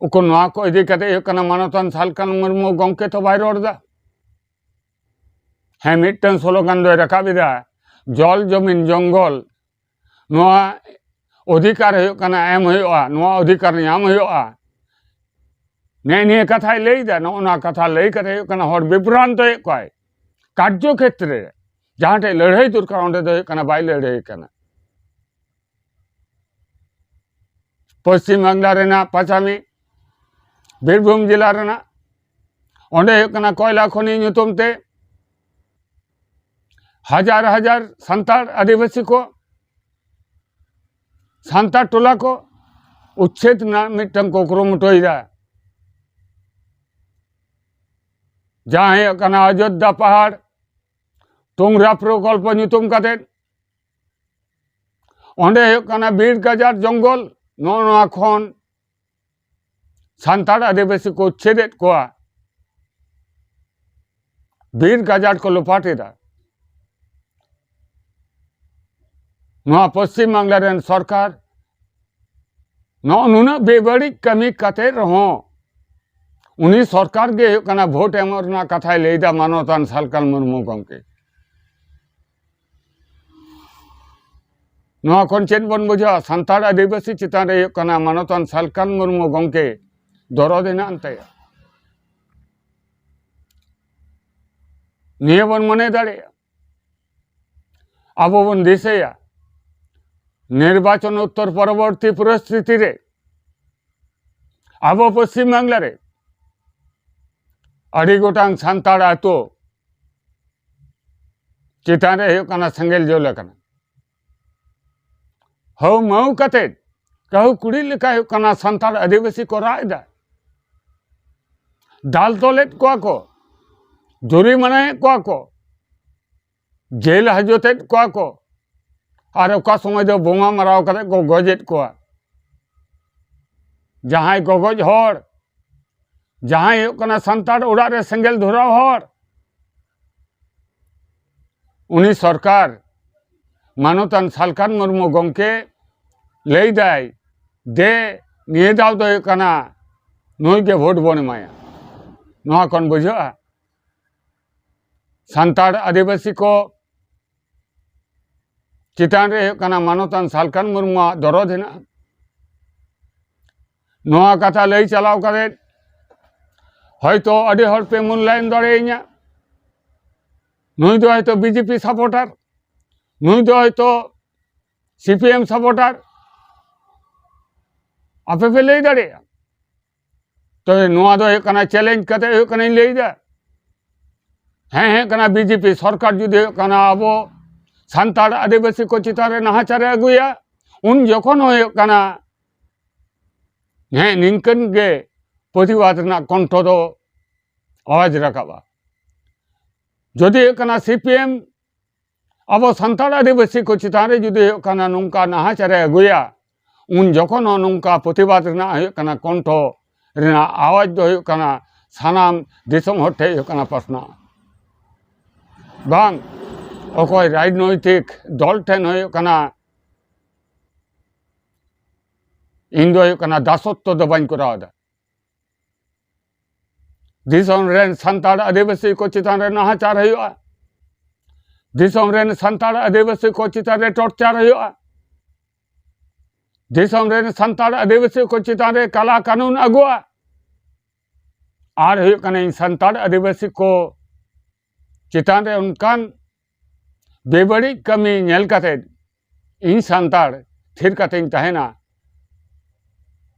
ᱩᱠᱩ ᱱᱚᱣᱟ ᱠᱚ ᱤᱫᱤ ᱠᱟᱛᱮ ᱦᱩᱭᱩᱜ ᱠᱟᱱᱟ ᱢᱟᱱᱚᱛᱟᱱ ᱥᱟᱞᱠᱷᱟᱱ ᱢᱩᱨᱢᱩ ᱜᱚᱢᱠᱮ ᱛᱚ ᱵᱟᱭ ᱨᱚᱲ ᱮᱫᱟ᱾ ᱦᱮᱸ, ᱢᱤᱫᱴᱟᱝ ᱥᱞᱳᱜᱟᱱ ᱫᱚᱭ ᱨᱟᱠᱟᱵ ᱮᱫᱟ, ᱡᱚᱞ ᱡᱚᱢᱤᱱ ᱡᱚᱝᱜᱚᱞ ᱱᱚᱣᱟ ᱚᱫᱷᱤᱠᱟᱨ ᱦᱩᱭᱩᱜ ᱠᱟᱱᱟ, ᱮᱢ ᱦᱩᱭᱩᱜᱼᱟ, ᱱᱚᱣᱟ ᱚᱫᱷᱤᱠᱟᱨ ᱧᱟᱢ ᱦᱩᱭᱩᱜᱼᱟ᱾ ᱱᱮᱜᱼᱮ ᱱᱤᱭᱟᱹ ᱠᱟᱛᱷᱟᱭ ᱞᱟᱹᱭ ᱮᱫᱟ᱾ ᱱᱚᱜᱼᱚ ᱱᱚᱣᱟ ᱠᱟᱛᱷᱟ ᱞᱟᱹᱭ ᱠᱟᱛᱮ ᱦᱩᱭᱩᱜ ᱠᱟᱱᱟ ᱦᱚᱲ ᱵᱤᱵᱷᱨᱟᱱᱛᱚᱭᱮᱫ ᱠᱚᱣᱟᱭ᱾ ᱠᱟᱨᱡᱚ ᱠᱷᱮᱛᱨᱮ ᱨᱮ ᱡᱟᱦᱟᱸ ᱴᱷᱮᱡ ᱞᱟᱹᱲᱦᱟᱹᱭ ᱫᱚᱨᱠᱟᱨ, ᱚᱸᱰᱮ ᱫᱚ ᱦᱩᱭᱩᱜ ᱠᱟᱱᱟ ᱵᱟᱭ ᱞᱟᱹᱲᱦᱟᱹᱭ ᱠᱟᱱᱟ᱾ ᱯᱚᱥᱪᱤᱢ ᱵᱟᱝᱞᱟ ᱨᱮᱱᱟᱜ ᱯᱟᱪᱟᱢᱤ ᱵᱤᱨᱵᱷᱩᱢ ᱡᱮᱞᱟ ᱨᱮᱱᱟᱜ, ᱚᱸᱰᱮ ᱦᱩᱭᱩᱜ ᱠᱟᱱᱟ ᱠᱚᱭᱞᱟ ᱠᱷᱚᱱᱤ ᱧᱩᱛᱩᱢ ᱛᱮ ᱦᱟᱡᱟᱨ ᱦᱟᱡᱟᱨ ᱥᱟᱱᱛᱟᱲ ᱟᱹᱫᱤᱵᱟᱹᱥᱤ ᱠᱚ, ᱥᱟᱱᱛᱟᱲ ᱴᱚᱞᱟ ᱠᱚ ᱩᱪᱪᱷᱮᱫ ᱨᱮᱱᱟᱜ ᱢᱤᱫᱴᱟᱝ ᱠᱚ ᱠᱩᱨᱩᱢᱩᱴᱩᱭᱮᱫᱟ᱾ ᱡᱟᱦᱟᱸ ᱦᱩᱭᱩᱜ ᱠᱟᱱᱟ ᱚᱡᱳᱫᱽᱫᱷᱟ ᱯᱟᱦᱟᱲ ᱴᱩᱝᱨᱟ ᱯᱨᱚᱠᱚᱞᱯᱚ ᱧᱩᱛᱩᱢ ᱠᱟᱛᱮ, ᱚᱸᱰᱮ ᱦᱩᱭᱩᱜ ᱠᱟᱱᱟ ᱵᱤᱨ ᱜᱟᱡᱟᱲ ᱡᱚᱝᱜᱚᱞ, ᱱᱚᱜᱼᱚ ᱱᱚᱣᱟ ᱠᱷᱚᱱ ᱥᱟᱱᱛᱟᱲ ᱟᱹᱫᱤᱵᱟᱹᱥᱤ ᱠᱚ ᱩᱪᱪᱷᱮᱫᱮᱫ ᱠᱚᱣᱟ, ᱵᱤᱨ ᱜᱟᱡᱟᱲ ᱠᱚ ᱞᱚᱯᱟᱴ ᱮᱫᱟ᱾ ᱱᱚᱣᱟ ᱯᱚᱥᱪᱤᱢ ᱵᱟᱝᱞᱟ ᱨᱮᱱ ᱥᱚᱨᱠᱟᱨ ᱱᱚᱜᱼᱚ ᱱᱩᱱᱟᱹᱜ ᱵᱮᱵᱟᱹᱲᱤᱡ ᱠᱟᱹᱢᱤ ᱠᱟᱛᱮ ᱨᱮᱦᱚᱸ ᱩᱱᱤ ᱥᱚᱨᱠᱟᱨ ᱜᱮ ᱦᱩᱭᱩᱜ ᱠᱟᱱᱟ ᱵᱷᱳᱴ ᱮᱢᱚᱜ ᱨᱮᱱᱟᱜ ᱠᱟᱛᱷᱟᱭ ᱞᱟᱹᱭᱫᱟ ᱢᱟᱱᱚᱛᱟᱱ ᱥᱟᱞᱠᱷᱟᱱ ᱢᱩᱨᱢᱩ ᱜᱚᱢᱠᱮ᱾ ᱱᱚᱣᱟ ᱠᱷᱚᱱ ᱪᱮᱫ ᱵᱚᱱ ᱵᱩᱡᱷᱟᱹᱣᱟ? ᱥᱟᱱᱛᱟᱲ ᱟᱹᱫᱤᱵᱟᱹᱥᱤ ᱪᱮᱛᱟᱱ ᱨᱮ ᱦᱩᱭᱩᱜ ᱠᱟᱱᱟ ᱢᱟᱱᱚᱛᱟᱱ ᱥᱟᱞᱠᱷᱟᱱ ᱢᱩᱨᱢᱩ ᱜᱚᱢᱠᱮ ᱫᱚᱨᱚᱫ ᱦᱮᱱᱟᱜ ᱟᱱ ᱛᱟᱭᱟ᱾ ᱱᱤᱭᱟᱹ ᱵᱚᱱ ᱢᱚᱱᱮ ᱫᱟᱲᱮᱭᱟᱜᱼᱟ, ᱟᱵᱚ ᱵᱚᱱ ᱫᱤᱥᱟᱹᱭᱟ ᱱᱤᱨᱵᱟᱪᱚᱱ ᱩᱛᱛᱚᱨ ᱯᱚᱨᱚᱵᱚᱨᱛᱤ ᱯᱚᱨᱤᱥᱛᱷᱤᱛᱤ ᱨᱮ ᱟᱵᱚ ᱯᱚᱥᱪᱤᱢ ᱵᱟᱝᱞᱟ ᱨᱮ ᱟᱹᱰᱤ ᱜᱚᱴᱟᱝ ᱥᱟᱱᱛᱟᱲ ᱟᱹᱛᱩ ᱪᱮᱛᱟᱱ ᱨᱮ ᱦᱩᱭᱩᱜ ᱠᱟᱱᱟ ᱥᱮᱸᱜᱮᱞ ᱡᱩᱞ ᱟᱠᱟᱱᱟ᱾ ᱦᱟᱹᱣ ᱢᱟᱹᱣ ᱠᱟᱛᱮ ᱠᱟᱹᱦᱩ ᱠᱩᱲᱤ ᱞᱮᱠᱟ ᱦᱩᱭᱩᱜ ᱠᱟᱱᱟ ᱥᱟᱱᱛᱟᱲ ᱟᱹᱫᱤᱵᱟᱹᱥᱤ ᱠᱚ ᱨᱟᱜ ᱮᱫᱟ, ᱫᱟᱞ ᱛᱚᱞᱮᱫ ᱠᱚᱣᱟ ᱠᱚ, ᱡᱩᱨᱤᱢᱟᱱᱟᱭᱮᱫ ᱠᱚᱣᱟ ᱠᱚ, ᱡᱮᱞ ᱦᱟᱡᱚᱛᱮᱫ ᱠᱚᱣᱟ ᱠᱚ, ᱟᱨ ᱚᱠᱟ ᱥᱚᱢᱚᱭ ᱫᱚ ᱵᱚᱢᱟ ᱢᱟᱨᱟᱣ ᱠᱟᱛᱮ ᱠᱚ ᱜᱚᱡᱮᱫ ᱠᱚᱣᱟ᱾ ᱡᱟᱦᱟᱸᱭ ᱜᱚᱜᱚᱡ ᱦᱚᱲ ᱡᱟᱦᱟᱸᱭ ᱦᱩᱭᱩᱜ ᱠᱟᱱᱟ ᱥᱟᱱᱛᱟᱲ ᱚᱲᱟᱜ ᱨᱮ ᱥᱮᱸᱜᱮᱞ ᱫᱷᱚᱨᱟᱣ ᱦᱚᱲ, ᱩᱱᱤ ᱥᱚᱨᱠᱟᱨ ᱢᱟᱱᱚᱛᱟᱱ ᱥᱟᱞᱠᱷᱟᱱ ᱢᱩᱨᱢᱩ ᱜᱚᱢᱠᱮ ᱞᱟᱹᱭ ᱫᱟᱭ, ᱫᱮ ᱱᱤᱭᱟᱹ ᱫᱷᱟᱣ ᱫᱚ ᱦᱩᱭᱩᱜ ᱠᱟᱱᱟ ᱱᱩᱭ ᱜᱮ ᱵᱷᱳᱴ ᱵᱚᱱ ᱮᱢᱟᱭᱟ᱾ ᱱᱚᱣᱟ ᱠᱷᱚᱱ ᱵᱩᱡᱷᱟᱹᱜᱼᱟ ᱥᱟᱱᱛᱟᱲ ᱟᱹᱫᱤᱵᱟᱹᱥᱤ ᱠᱚ ᱪᱮᱛᱟᱱ ᱨᱮ ᱦᱩᱭᱩᱜ ᱠᱟᱱᱟ ᱢᱟᱱᱚᱛᱟᱱ ᱥᱟᱞᱠᱷᱟᱱ ᱢᱩᱨᱢᱩᱣᱟᱜ ᱫᱚᱨᱚᱫ ᱦᱮᱱᱟᱜᱼᱟ᱾ ᱱᱚᱣᱟ ᱠᱟᱛᱷᱟ ᱞᱟᱹᱭ ᱪᱟᱞᱟᱣ ᱠᱟᱛᱮ ᱦᱚᱭᱛᱚ ᱟᱹᱰᱤ ᱦᱚᱲ ᱯᱮ ᱢᱩᱞᱞᱟᱭᱚᱱ ᱫᱟᱲᱮᱭᱟᱹᱧᱟ, ᱱᱩᱭ ᱫᱚ ᱦᱚᱭᱛᱚ ᱵᱤᱡᱮᱯᱤ ᱥᱟᱯᱳᱨᱴᱟᱨ, ᱱᱩᱭ ᱫᱚ ᱦᱚᱭᱛᱚ ᱥᱤᱯᱤᱮᱢ ᱥᱟᱯᱳᱨᱴᱟᱨ, ᱟᱯᱮ ᱯᱮ ᱞᱟᱹᱭ ᱫᱟᱲᱮᱭᱟᱜᱼᱟ᱾ ᱛᱚᱵᱮ ᱱᱚᱣᱟ ᱫᱚ ᱦᱩᱭᱩᱜ ᱠᱟᱱᱟ ᱪᱮᱞᱮᱧᱡᱽ ᱠᱟᱛᱮ ᱦᱩᱭᱩᱜ ᱠᱟᱱᱟᱧ ᱞᱟᱹᱭᱫᱟ᱾ ᱦᱮᱸ, ᱦᱮᱸ ᱠᱟᱱᱟ, ᱵᱤᱡᱮᱯᱤ ᱥᱚᱨᱠᱟᱨ ᱡᱩᱫᱤ ᱦᱩᱭᱩᱜ ᱠᱟᱱᱟ ᱟᱵᱚ ᱥᱟᱱᱛᱟᱲ ᱟᱹᱫᱤᱵᱟᱹᱥᱤ ᱠᱚ ᱪᱮᱛᱟᱱ ᱨᱮ ᱱᱟᱦᱟᱪᱟᱨᱮ ᱟᱹᱜᱩᱭᱟ, ᱩᱱ ᱡᱚᱠᱷᱚᱱ ᱦᱚᱸ ᱦᱩᱭᱩᱜ ᱠᱟᱱᱟ, ᱦᱮᱸ, ᱱᱤᱝᱠᱟᱹᱱ ᱜᱮ ᱯᱨᱚᱛᱤᱵᱟᱫ ᱨᱮᱱᱟᱜ ᱠᱚᱱᱴᱷᱚ ᱫᱚ ᱟᱣᱟᱡᱽ ᱨᱟᱠᱟᱵᱼᱟ᱾ ᱡᱩᱫᱤ ᱦᱩᱭᱩᱜ ᱠᱟᱱᱟ ᱥᱤᱯᱤᱮᱢ ᱟᱵᱚ ᱥᱟᱱᱛᱟᱲ ᱟᱹᱫᱤᱵᱟᱹᱥᱤ ᱠᱚ ᱪᱮᱛᱟᱱ ᱨᱮ ᱡᱩᱫᱤ ᱦᱩᱭᱩᱜ ᱠᱟᱱᱟ ᱱᱚᱝᱠᱟ ᱱᱟᱦᱟᱪᱟᱨᱮ ᱟᱹᱜᱩᱭᱟ, ᱩᱱ ᱡᱚᱠᱷᱚᱱ ᱦᱚᱸ ᱱᱚᱝᱠᱟ ᱯᱨᱚᱛᱤᱵᱟᱫ ᱨᱮᱱᱟᱜ ᱦᱩᱭᱩᱜ ᱠᱟᱱᱟ ᱠᱚᱱᱴᱷᱚ ᱨᱮᱱᱟᱜ ᱟᱣᱟᱡᱽ ᱫᱚ ᱦᱩᱭᱩᱜ ᱠᱟᱱᱟ ᱥᱟᱱᱟᱢ ᱫᱤᱥᱚᱢ ᱦᱚᱲ ᱴᱷᱮᱱ ᱦᱩᱭᱩᱜ ᱠᱟᱱᱟ ᱯᱟᱥᱱᱟᱜᱼᱟ᱾ ᱵᱟᱝ, ᱚᱠᱚᱭ ᱨᱟᱡᱽᱱᱳᱭᱛᱤᱠ ᱫᱚᱞ ᱴᱷᱮᱱ ᱦᱩᱭᱩᱜ ᱠᱟᱱᱟ, ᱤᱧ ᱫᱚ ᱦᱩᱭᱩᱜ ᱠᱟᱱᱟ ᱫᱟᱥᱚᱛᱛᱚ ᱫᱚ ᱵᱟᱹᱧ ᱠᱚᱨᱟᱣ ᱮᱫᱟ᱾ ᱫᱤᱥᱚᱢ ᱨᱮᱱ ᱥᱟᱱᱛᱟᱲ ᱟᱹᱫᱤᱵᱟᱹᱥᱤ ᱠᱚ ᱪᱮᱛᱟᱱ ᱨᱮ ᱱᱟᱦᱟᱪᱟᱨ ᱦᱩᱭᱩᱜᱼᱟ, ᱫᱤᱥᱚᱢ ᱨᱮᱱ ᱥᱟᱱᱛᱟᱲ ᱟᱹᱫᱤᱵᱟᱹᱥᱤ ᱠᱚ ᱪᱮᱛᱟᱱ ᱨᱮ ᱴᱚᱨᱪᱟᱨ ᱦᱩᱭᱩᱜᱼᱟ, ᱫᱤᱥᱚᱢ ᱨᱮᱱ ᱥᱟᱱᱛᱟᱲ ᱟᱹᱫᱤᱵᱟᱹᱥᱤ ᱠᱚ ᱪᱮᱛᱟᱱ ᱨᱮ ᱠᱟᱞᱟ ᱠᱟᱹᱱᱩᱱ ᱟᱹᱜᱩᱜᱼᱟ, ᱟᱨ ᱦᱩᱭᱩᱜ ᱠᱟᱱᱟ ᱤᱧ ᱥᱟᱱᱛᱟᱲ ᱟᱹᱫᱤᱵᱟᱹᱥᱤ ᱠᱚ ᱪᱮᱛᱟᱱ ᱨᱮ ᱚᱱᱠᱟᱱ ᱵᱮᱵᱟᱹᱲᱤᱡ ᱠᱟᱹᱢᱤ ᱧᱮᱞ ᱠᱟᱛᱮ ᱤᱧ ᱥᱟᱱᱛᱟᱲ ᱛᱷᱤᱨ ᱠᱟᱛᱮᱧ ᱛᱟᱦᱮᱱᱟ,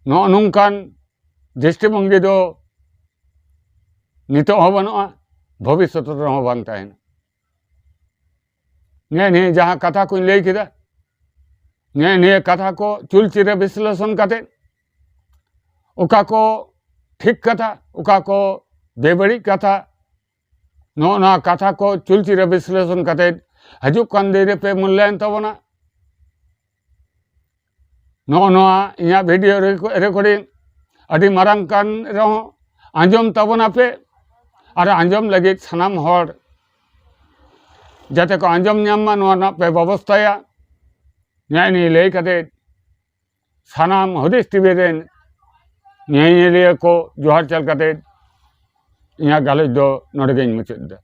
ᱱᱚᱜᱼᱚ ᱱᱚᱝᱠᱟᱱ ᱫᱨᱤᱥᱴᱤᱵᱷᱚᱝᱜᱤ ᱫᱚ ᱱᱤᱛᱚᱜ ᱦᱚᱸ ᱵᱟᱹᱱᱩᱜᱼᱟ, ᱵᱷᱚᱵᱤᱥᱥᱚᱛ ᱨᱮᱦᱚᱸ ᱵᱟᱝ ᱛᱟᱦᱮᱱᱟ᱾ ᱱᱮᱜᱼᱮ ᱱᱤᱭᱟᱹ ᱡᱟᱦᱟᱸ ᱠᱟᱛᱷᱟ ᱠᱚᱧ ᱞᱟᱹᱭ ᱠᱮᱫᱟ, ᱱᱮᱜᱼᱮ ᱱᱤᱭᱟᱹ ᱠᱟᱛᱷᱟ ᱠᱚ ᱪᱩᱞᱪᱤᱨᱮ ᱵᱤᱥᱞᱮᱥᱚᱱ ᱠᱟᱛᱮ ᱚᱠᱟ ᱠᱚ ᱴᱷᱤᱠ ᱠᱟᱛᱷᱟ, ᱚᱠᱟ ᱠᱚ ᱵᱮᱵᱟᱹᱲᱤᱡ ᱠᱟᱛᱷᱟ, ᱱᱚᱜᱼᱚ ᱱᱚᱣᱟ ᱠᱟᱛᱷᱟ ᱠᱚ ᱪᱩᱞᱪᱤᱨᱮ ᱵᱤᱥᱞᱮᱥᱚᱱ ᱠᱟᱛᱮ ᱦᱤᱡᱩᱜ ᱠᱟᱱ ᱫᱤᱱ ᱨᱮᱯᱮ ᱢᱩᱞᱞᱟᱭᱚᱱ ᱛᱟᱵᱚᱱᱟ᱾ ᱱᱚᱜᱼᱚ ᱱᱚᱣᱟ ᱤᱧᱟᱹᱜ ᱵᱷᱤᱰᱤᱭᱳ ᱨᱮᱠᱚ-, ᱨᱮᱠᱚᱨᱰᱤᱝ ᱟᱹᱰᱤ ᱢᱟᱨᱟᱝ ᱠᱟᱱ ᱨᱮᱦᱚᱸ, ᱟᱸᱡᱚᱢ ᱛᱟᱵᱚᱱᱟᱯᱮ᱾ ᱟᱨ ᱟᱸᱡᱚᱢ ᱞᱟᱹᱜᱤᱫ ᱥᱟᱱᱟᱢ ᱦᱚᱲ ᱡᱟᱛᱮ ᱠᱚ ᱟᱸᱡᱚᱢ ᱧᱟᱢ ᱢᱟ, ᱱᱚᱣᱟ ᱨᱮᱱᱟᱜ ᱯᱮ ᱵᱮᱵᱚᱥᱛᱷᱟᱭᱟ᱾ ᱱᱮᱜᱼᱮ ᱱᱤᱭᱟᱹ ᱞᱟᱹᱭ ᱠᱟᱛᱮ ᱥᱟᱱᱟᱢ ᱦᱩᱫᱤᱥ ᱴᱤᱵᱷᱤ ᱨᱮᱱ ᱧᱮᱧᱮᱞᱤᱭᱟᱹ ᱠᱚ ᱡᱚᱦᱟᱨ ᱪᱟᱞ ᱠᱟᱛᱮ ᱤᱧᱟᱹᱜ ᱜᱟᱞᱚᱪ ᱫᱚ ᱱᱚᱰᱮ ᱜᱤᱧ ᱢᱩᱪᱟᱹᱫ ᱮᱫᱟ᱾